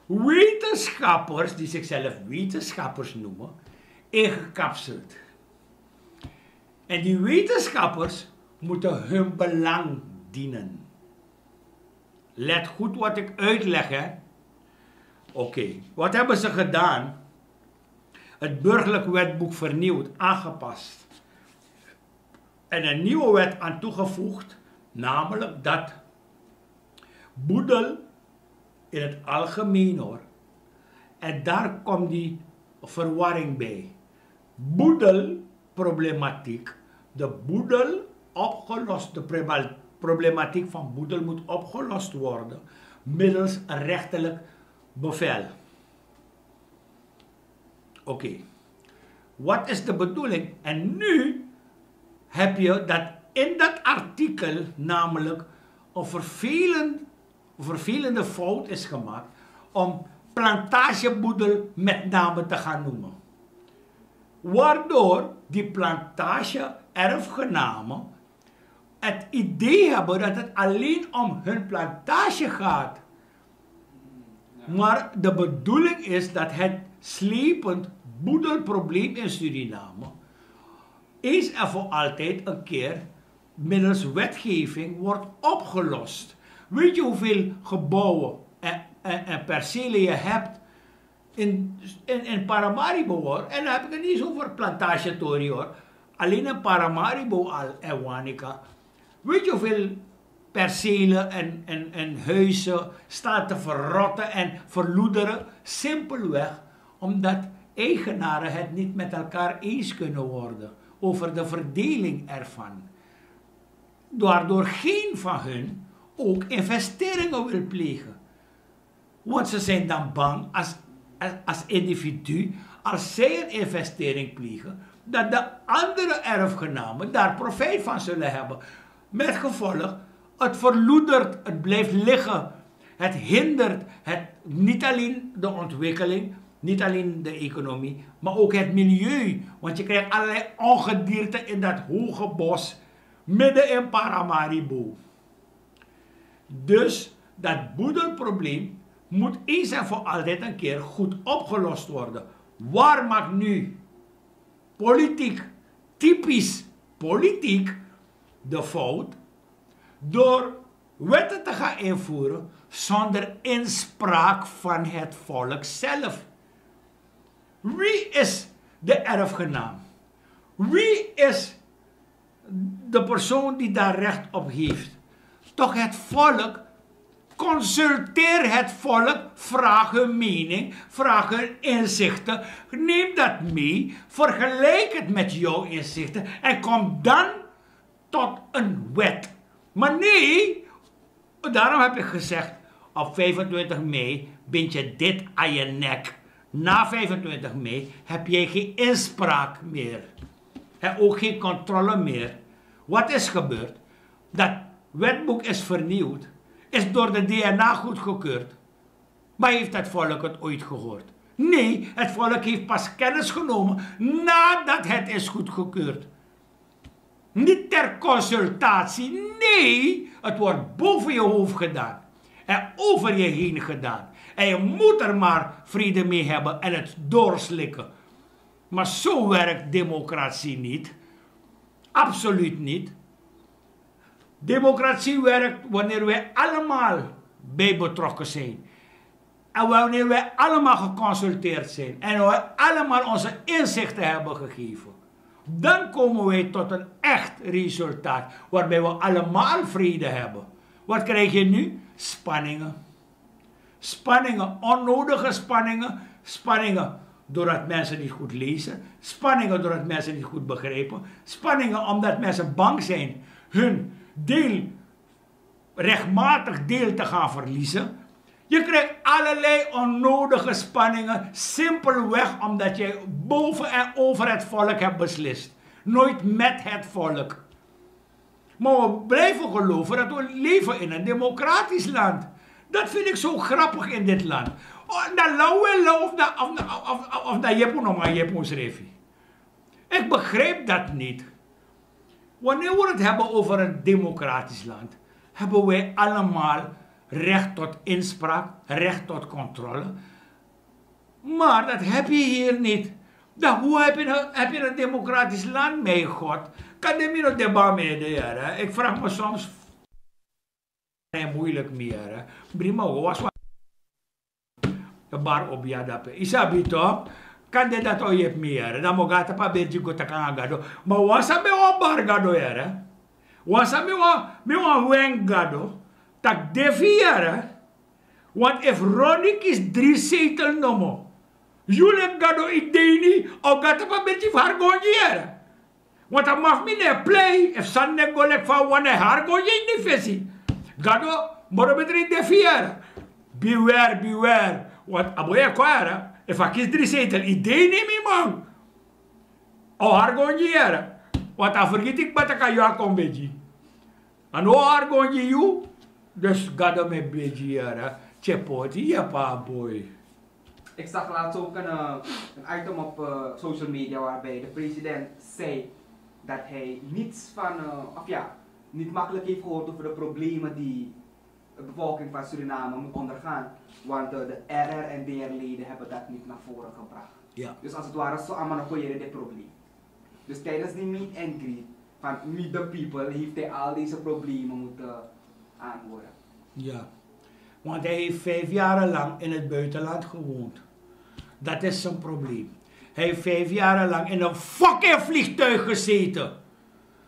wetenschappers, die zichzelf wetenschappers noemen, ingekapseld. En die wetenschappers moeten hun belang dienen. Let goed wat ik uitleg, hè. Oké, wat hebben ze gedaan? Het burgerlijk wetboek vernieuwd, aangepast. En een nieuwe wet aan toegevoegd, namelijk dat boedel in het algemeen hoor. En daar komt die verwarring bij. Boedelproblematiek. De boedel opgelost, de problema- problematiek van boedel moet opgelost worden middels een rechterlijk bevel. Oké. Wat is de bedoeling? En nu heb je dat in dat artikel namelijk een vervelend, vervelende fout is gemaakt om plantageboedel met name te gaan noemen. Waardoor die plantage-erfgenamen het idee hebben dat het alleen om hun plantage gaat. Maar de bedoeling is dat het slepend boedelprobleem in Suriname eens en voor altijd een keer middels wetgeving wordt opgelost. Weet je hoeveel gebouwen en, en, en percelen je hebt in, in, in Paramaribo hoor? En dan heb ik het niet eens over Plantage Tori hoor. Alleen in Paramaribo al en Wanica. Weet je hoeveel percelen en, en, en huizen staan te verrotten en verloederen? Simpelweg omdat eigenaren het niet met elkaar eens kunnen worden over de verdeling ervan. Waardoor geen van hun ook investeringen wil plegen. Want ze zijn dan bang als, als, als individu, als zij een investering plegen, dat de andere erfgenamen daar profijt van zullen hebben. Met gevolg, het verloedert, het blijft liggen. Het hindert het, niet alleen de ontwikkeling, niet alleen de economie, maar ook het milieu. Want je krijgt allerlei ongedierte in dat hoge bos, midden in Paramaribo. Dus dat boedelprobleem moet eens en voor altijd een keer goed opgelost worden. Waar maakt nu politiek, typisch politiek, de fout? Door wetten te gaan invoeren zonder inspraak van het volk zelf. Wie is de erfgenaam? Wie is de persoon die daar recht op heeft? Toch het volk. Consulteer het volk, vraag hun mening, vraag hun inzichten. Neem dat mee, vergelijk het met jouw inzichten en kom dan tot een wet. Maar nee, daarom heb ik gezegd, op vijfentwintig mei bind je dit aan je nek. Na vijfentwintig mei heb jij geen inspraak meer. En ook geen controle meer. Wat is gebeurd? Dat wetboek is vernieuwd, is door de D N A goedgekeurd. Maar heeft het volk het ooit gehoord? Nee, het volk heeft pas kennis genomen nadat het is goedgekeurd. Niet ter consultatie, nee, het wordt boven je hoofd gedaan en over je heen gedaan. En je moet er maar vrede mee hebben en het doorslikken. Maar zo werkt democratie niet. Absoluut niet. Democratie werkt wanneer wij allemaal bij betrokken zijn. En wanneer wij allemaal geconsulteerd zijn en wij allemaal onze inzichten hebben gegeven. Dan komen wij tot een echt resultaat waarbij we allemaal vrede hebben. Wat krijg je nu? Spanningen. Spanningen, onnodige spanningen. Spanningen doordat mensen niet goed lezen. Spanningen doordat mensen niet goed begrijpen. Spanningen omdat mensen bang zijn hun deel, rechtmatig deel te gaan verliezen. Je krijgt allerlei onnodige spanningen, simpelweg omdat jij boven en over het volk hebt beslist. Nooit met het volk. Maar we blijven geloven dat we leven in een democratisch land. Dat vind ik zo grappig in dit land. Oh, na lawela of na, of na, of, of, of na yepu no man yepu srefi. Ik begrijp dat niet. Wanneer we het hebben over een democratisch land, hebben wij allemaal recht tot inspraak, recht tot controle. Maar dat heb je hier niet. Dan hoe heb je, heb je een democratisch land, mijn God? Kan de mino de bamede, yara? Ik vraag me soms. Moeilijk meer, hè. Brima was bar obia dape. Isabi toch? Kan de dat o yep mi, yara? Dan mo gata pa bergi go taka anga gado. Ma wan san mi wan bar gado, yara. Wan san mi wan, mi wan wen gado. Tak defi, yara. Want efu Ronnie kisi dri zetel nomo, yu leki gado ideini o gata pa bergi fu hargongi, yara. Want a man fu mi no e plei, efu sani no e go leki fa a wani, a e hargongi ini fesi. Gado moro betri de fu yara. Beware, beware. Want a boi e kon, yara. Efu a kisi dri zetel ideini, mi man, a o hargongi, yara. Want a fergiti kba tak' a yu a kon begi. A no o hargongi yu. Dus Gado mi e begi, yara. Tyepoti yepa a boi. Ik zag laatst ook een, eh, een item op, eh, social media waarbij de president zei dat hij niets van, eh, of ja, niet makkelijk heeft gehoord over de problemen die de bevolking van Suriname moet ondergaan. Want, eh, de R R en D R-leden hebben dat niet naar voren gebracht. Ja. Dus als het ware, zo allemaal een goede probleem. Dus tijdens die meet and greet van Meet the People heeft hij al deze problemen moeten aanhoren. Ja, want hij heeft vijf jaren lang in het buitenland gewoond. Dat is zijn probleem. Hij heeft vijf jaren lang in een fucking vliegtuig gezeten.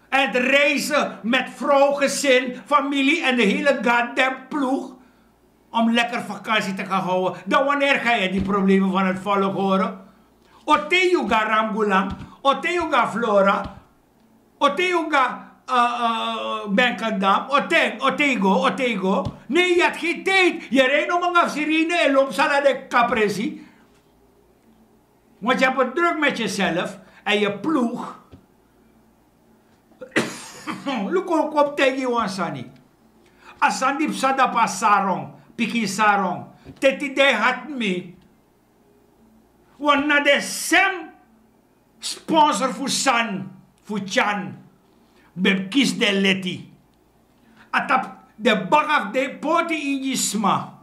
En het reizen met vrouw, gezin, familie en de hele goddamn ploeg. Om lekker vakantie te gaan houden. Dan wanneer ga je die problemen van het volk horen? Ote yu ga Ramgulan, ote yu ga Flora, ote yu ga, eh, eh, Menkeldam, ote, ote yu go, ote yu go. Nee, je hebt geen tijd. Je rijdt nog maar naar Sirene en loopt sala de capresi. Want je hebt het druk met jezelf en je ploeg. Luku, kon taigi yu wan sani. A sani di psa dapu a sarong, pikin sarong. Te tide hati mi. Want na den sem sponsor fu San, fu Tyan, ben kisi den leti. A tapu den baka fu den poti ini sma.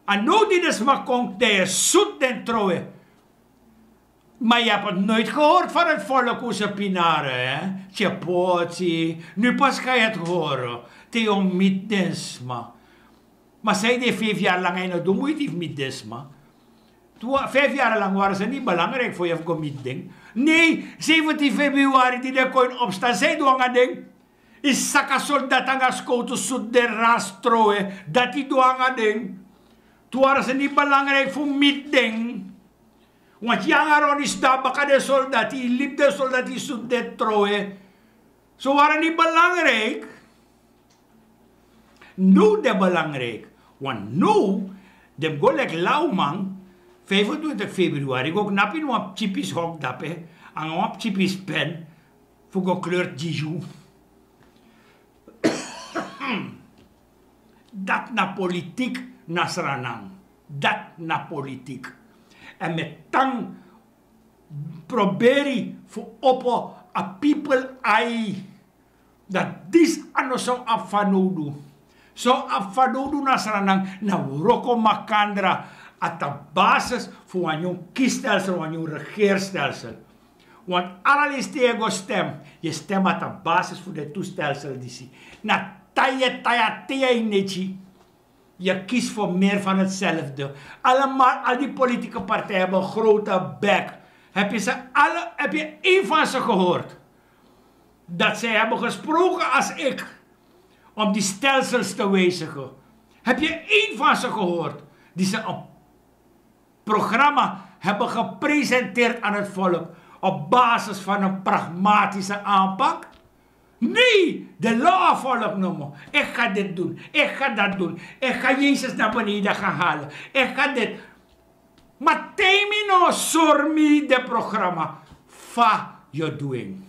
A now di den sma kon, den e sutu den trowe. Maar je hebt het nooit gehoord van het volk, onze pinaren, hè? Tyepoti, nu pas ga je het horen. Te yu o miti den sma. Maar zij deed vijf jaar lang en no do moeite fu miti den sma. Toen, vijf jaar lang waren ze niet belangrijk voor je fu go miti den. Nee, zeventien februari di den kon in opstand, san yu du anga den? Yu saka soldat anga skowtu, sutu den, ras, trowe. Dati yu du anga den. Toen waren ze niet belangrijk fu miti den. Want yu anga Ronnie sidon baka den soldati, yu libi den soldati, yu sutu den, trowe. Ze waren niet belangrijk. Now den belangrijk. Want now den go leki lawman. Vijfentwintig februari go knapu ini wan pikin pisi hok dape, anga wan pikin pisi pen, fu go kleur gi yu. Dati na politiek, na Sranan. Dati na politiek. En mi e tan proberi fu opo a people ai. Dati disi a no so abi fanowdu. So abi fanowdu na Sranan, na wroko makandra. A tapu basis fu wan nyun kiesstelsel, wan nyun regeerstelsel. Want ala leisi te yu e go stem, yu e stem a tapu basis fu den tu stelsel disi. Na tan yu e tan, yu e tan ini neti. Yu e kisi fu meer van hetzelfde. Allemaal, al die politieke partijen hebben een grote bek. Heb je ze alle, heb je één van ze gehoord? Dat zij hebben gesproken als ik, om die stelsels te wijzigen. Heb je één van ze gehoord die ze een programma hebben gepresenteerd aan het volk op basis van een pragmatische aanpak? Nee, de law volk nomo. Ik ga dit doen, ik ga dat doen, ik ga Jezus naar beneden gaan halen, ik ga dit. Maar te mi no sori mi de programma fa yu o du en.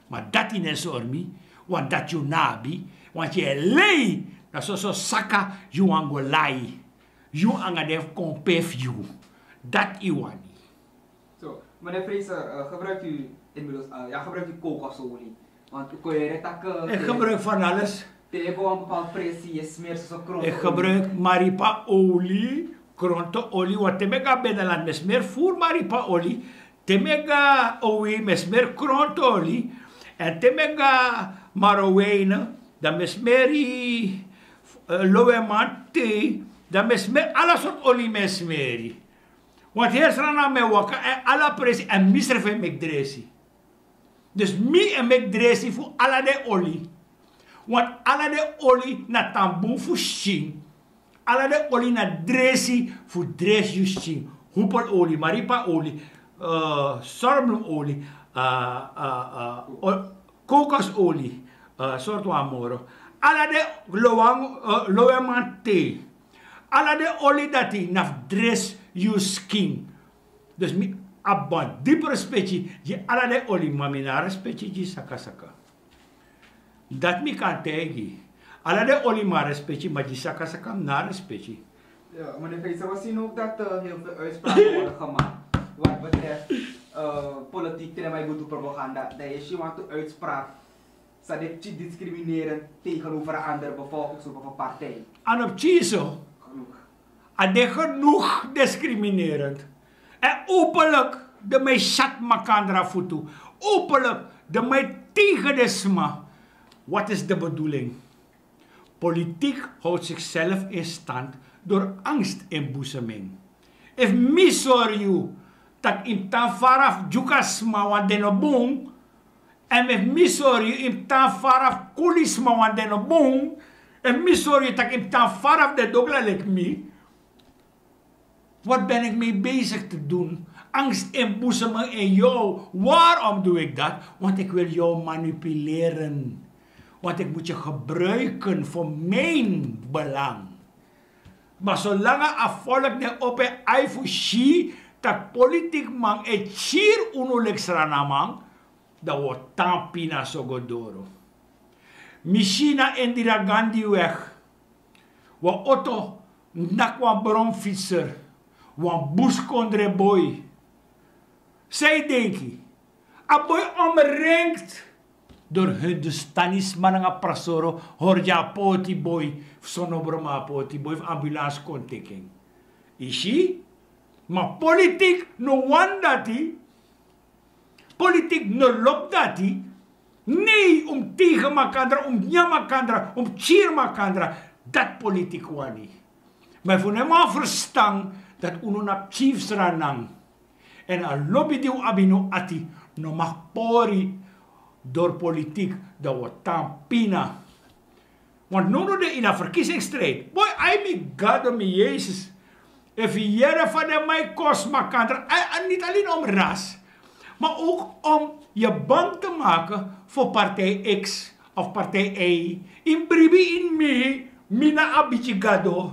Ma dati no e sori mi, want dati yu no abi, want yu e lei. Na soso saka yu wani go lai. Yu nanga den kon pe fu yu. Dati yu wani. So, meneer Fraser, eh, gebruikt u inmiddels, eh, ja, gebruikt u kokosolie? Want u kon hier het ook, eh, Ik gebruik van alles. Te yu go wan bepaalde presi, yu smeer so kronte. Ik gebruik maripa olie, kronte olie, want te mi e go binnenland mi e smeer voer maripa olie. Te mi e go olie mi e smeer kronte olie. En te mi e go Marowijnen, dan mi e smeer, eh, loweman thee, dan mi e smeer, alle soort olie mi e smeer. Want heel Sranan mi e waka, en alle presi, en mi srefi e meki dresi. Dus mi e meki dresi fu ala den oli. Want ala den oli na tan bun fu skin. Ala den oli na dresi fu dresi yu skin. Hupel oli, maripa oli, eh, sorblum oli, eh, eh, eh, o-, kokos oli, eh, sortu wan moro. Ala den lowan, eh, loweman thee. Ala den oli dati na fu dresi yu skin. Dus mi abi wan dipi respeki gi ala den oli, ma mi no abi respeki gi sakasaka. Dati mi kan taigi. Ala den oli mi abi respeki, ma gi sakasaka mi no abi respeki. Ja, meneer Fraser, we zien ook dat, eh, heel veel uitspraken worden gemaakt wat betreft, eh, politiek, terwijl je moet doen propaganda. Dan is je want de uitspraak, staat dit discriminerend tegenover een andere bevolkingsgroep of een partij. Aan op Chiso. Genoeg. A de genoeg discriminerend. En openlijk de mij shat makandra futu. Openlijk de mij tegen de sma. Wat is de bedoeling? Politiek houdt zichzelf in stand door angst inboezeming. If mi sori yu tak yu mus tan fara fu Dyuka sma wan den no bun, en mi fu mi sori yu mus tan fara fu Kuli sma wan den no bun, en mi sori yu tak yu mus tan fara fu den dogla leki mi. Wat ben ik mee bezig te doen? Angst inboezemen in jou. Waarom doe ik dat? Want ik wil jou manipuleren. Want ik moet je gebruiken voor mijn belang. Ma solanga a folk no e opo en ai fu si tak politikman e kiri unu leki Sranaman, dan wi o tan pina so go doro. Mi si na Indira Gandhi weg wan oto naki wan bromfietser, wan buskondre boi. San yu denki? A boi omringd door Hindustani sma nanga prasoro, hori gi a poti boi fu Sonobromo, a poti boi fu ambulance kon teki en. Yu si? Ma politik no wani dati. Politik no lobi dati. Nei, un mus tegen makandra, un mus nyan makandra, un mus kiri makandra. Dati politik wani. Ma efu un no e man ferstan dati unu na pikin fu Sranan, en a lobi di un abi ini un ati no mag pori dori politik, dan wi o tan pina. Want nownow de ini a verkiezingsstrijd. Boi, ai mi Gado, mi Yesus. Efu yu yere fa den man e kosi makandra, ai, a niti alleen om ras, maar ook om je bang te maken voor partij X of partij Y. Yu mus bribi ini mi, mi na a bigi Gado.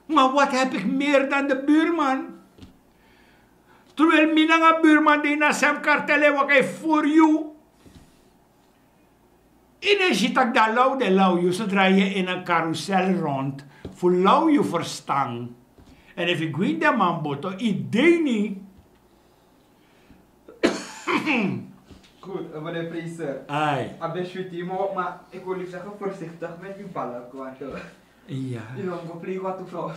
Maar wat heb ik meer dan de buurman? Terwijl mi nanga buurman de ini a sem kartel e waka e fori yu. Yu no e si tak' dan law de law yu, sodra yu e ini a karusel rond fu law yu ferstan. En efu yu gwe ini den man boto, yu dei ni. Goed, eh, meneer Fraser. Ai. A ben switi, maar, maar ik wil u zeggen, voorzichtig met uw balk, want, eh, Ja. Yu no mus go plei watu frow.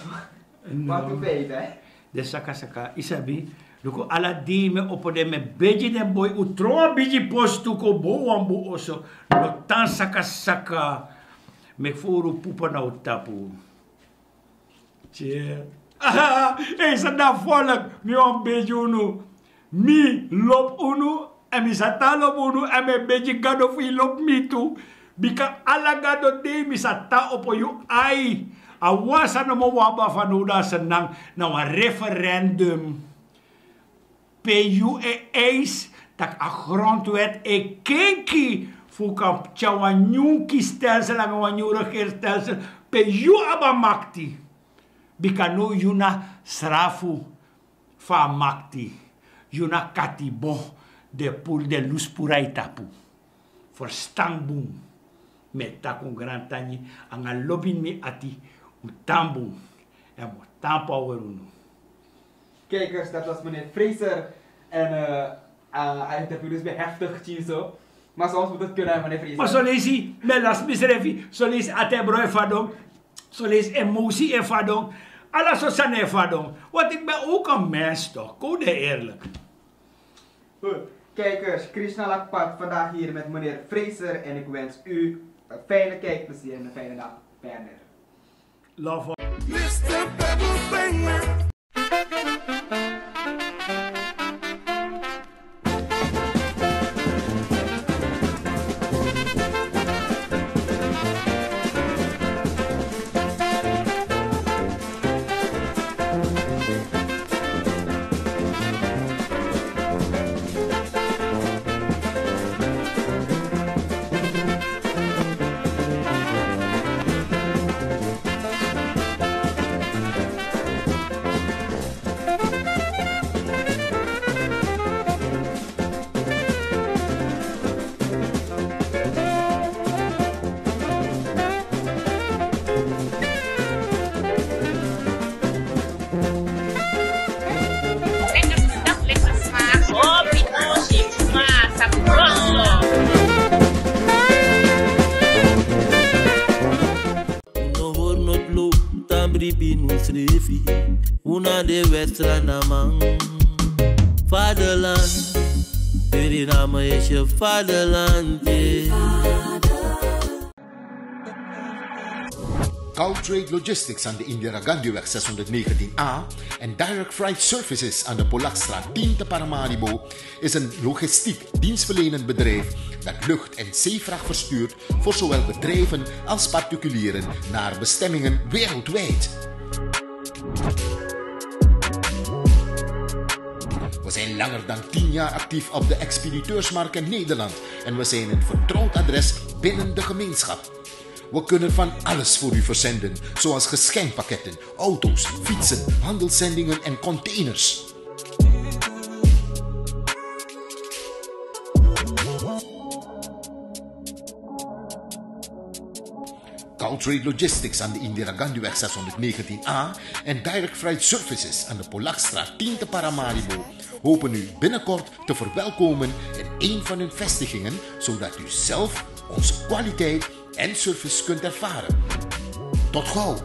No. Watu fei, hè? Den sakasaka, yu sabi, luku ala dei mi e opo den, mi e begi den boi, un tron wan bigi postu kon bow wan bun oso, no tan sakasaka. Meki fowru pupu na un tapu. Tye. Ei, san dan folk, mi wani begi unu. Mi lobi unu, èn mi sa tan lobi unu, èn mi e begi Gado fu yu lobi mi tu. Bika ala Gado dei mi sa tan opo yu ai. A wan sani nomo wi abi fanowdu na Sranan, na wan referendum. Pe yu e eisi tak' a grondwet e kenki fu kan tyari wan nyun kiesstelsel nanga wan nyun regeerstelsel. Pe yu abi a makti. Bika now yu na srafu fu a makti. Yu na katibo, den puru, den lusu puru na yu tapu. Ferstan bun. Mi e taki un grantangi nanga lobi ini mi ati, un tan bun. Èn mi o tan power unu. Kijkers, dat was meneer Fraser. En eh, eh, hij interviewde is weer heftig, zo. Maar soms moet het kunnen, meneer Fraser. Ma son leisi mi e lasi misrefi, son leisi ati e bron e fadon, son leisi emosi e fadon. Ala sortu sani e fadon. Want ik ben ook een mens toch, kon wi de eerlijk. Goed. Kijkers, Krishna Lakpat vandaag hier met meneer Fraser en ik wens u een fijne kijkplezier en een fijne dag verder. Love. Mister Pebble Banger. No hori noti lo, tan bribi nu srefi. Un na de West-Sranaman. Vaderland, Suriname is je vaderland, yeah. Caltrade Logistics aan de Indira Gandhiweg zeshonderdnegentien A en Direct Freight Services aan de Polakstraat tien te Paramaribo is een logistiek dienstverlenend bedrijf dat lucht- en zeevracht verstuurt voor zowel bedrijven als particulieren naar bestemmingen wereldwijd. We zijn langer dan tien jaar actief op de expediteursmarkt in Nederland en we zijn een vertrouwd adres binnen de gemeenschap. We kunnen van alles voor u verzenden, zoals geschenkpakketten, auto's, fietsen, handelszendingen en containers. Caltrade Logistics aan de Indira Gandhiweg zeshonderdnegentien A en Direct Freight Services aan de Polakstraat tien te Paramaribo hopen u binnenkort te verwelkomen in een van hun vestigingen, zodat u zelf onze kwaliteit en service kunt ervaren. Tot gauw!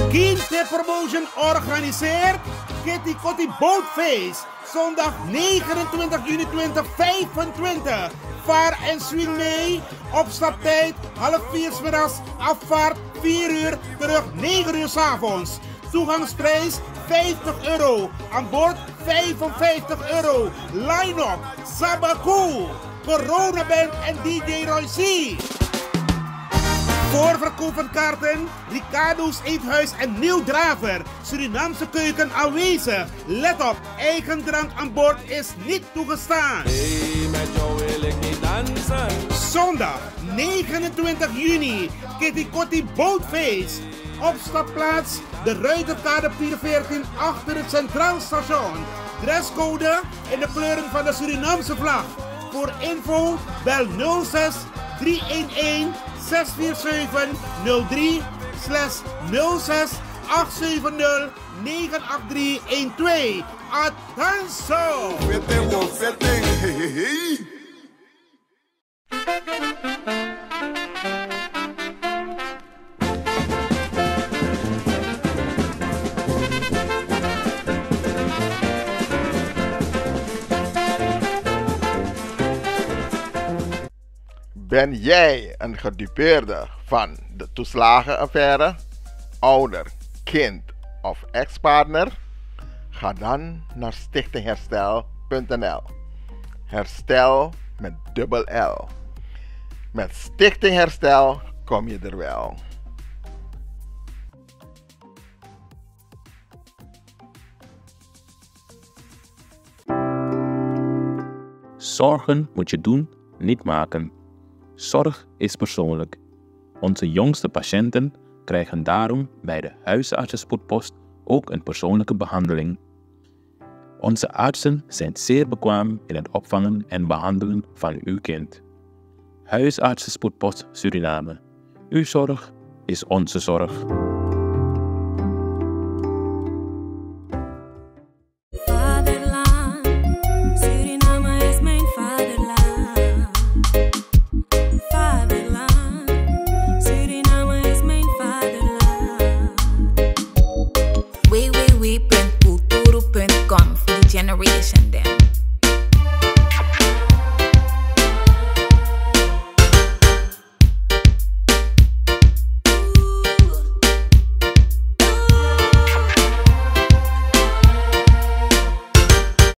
Kinte Promotion organiseert Kitty Kotti Bootfeest. Zondag negenentwintig juni tweeduizend vijfentwintig. Vaar en swing mee. Opstaptijd half vier 's middags. Afvaart vier uur. Terug negen uur 's avonds. Toegangsprijs vijftig euro. Aan boord vijfenvijftig euro. Line-up: Sabaku, Corona Band en D J Roy C. Voorverkoop van kaarten: Ricardo's Eethuis en Neil Draver. Surinaamse keuken aanwezig. Let op, eigen drank aan boord is niet toegestaan. Hey, met jou wil ik niet dansen. Zondag negenentwintig juni, Kitty Kotti Bootfeest. Opstapplaats: de Ruiterkade veertien achter het Centraal Station. Dresscode: in de kleuren van de Surinaamse vlag. Voor info bel nul zes drie een een zes vier zeven nul drie slash nul zes acht zeven nul negen acht drie een twee. Atanso! Fete, wo fete, hey, hey, hey. Ben jij een gedupeerde van de toeslagenaffaire, ouder, kind of ex-partner? Ga dan naar stichting herstel punt n l. Herstel met dubbel L. Met Stichting Herstel kom je er wel. Zorgen moet je doen, niet maken. Zorg is persoonlijk. Onze jongste patiënten krijgen daarom bij de huisartsenspoedpost ook een persoonlijke behandeling. Onze artsen zijn zeer bekwaam in het opvangen en behandelen van uw kind. Huisartsenspoedpost Suriname. Uw zorg is onze zorg.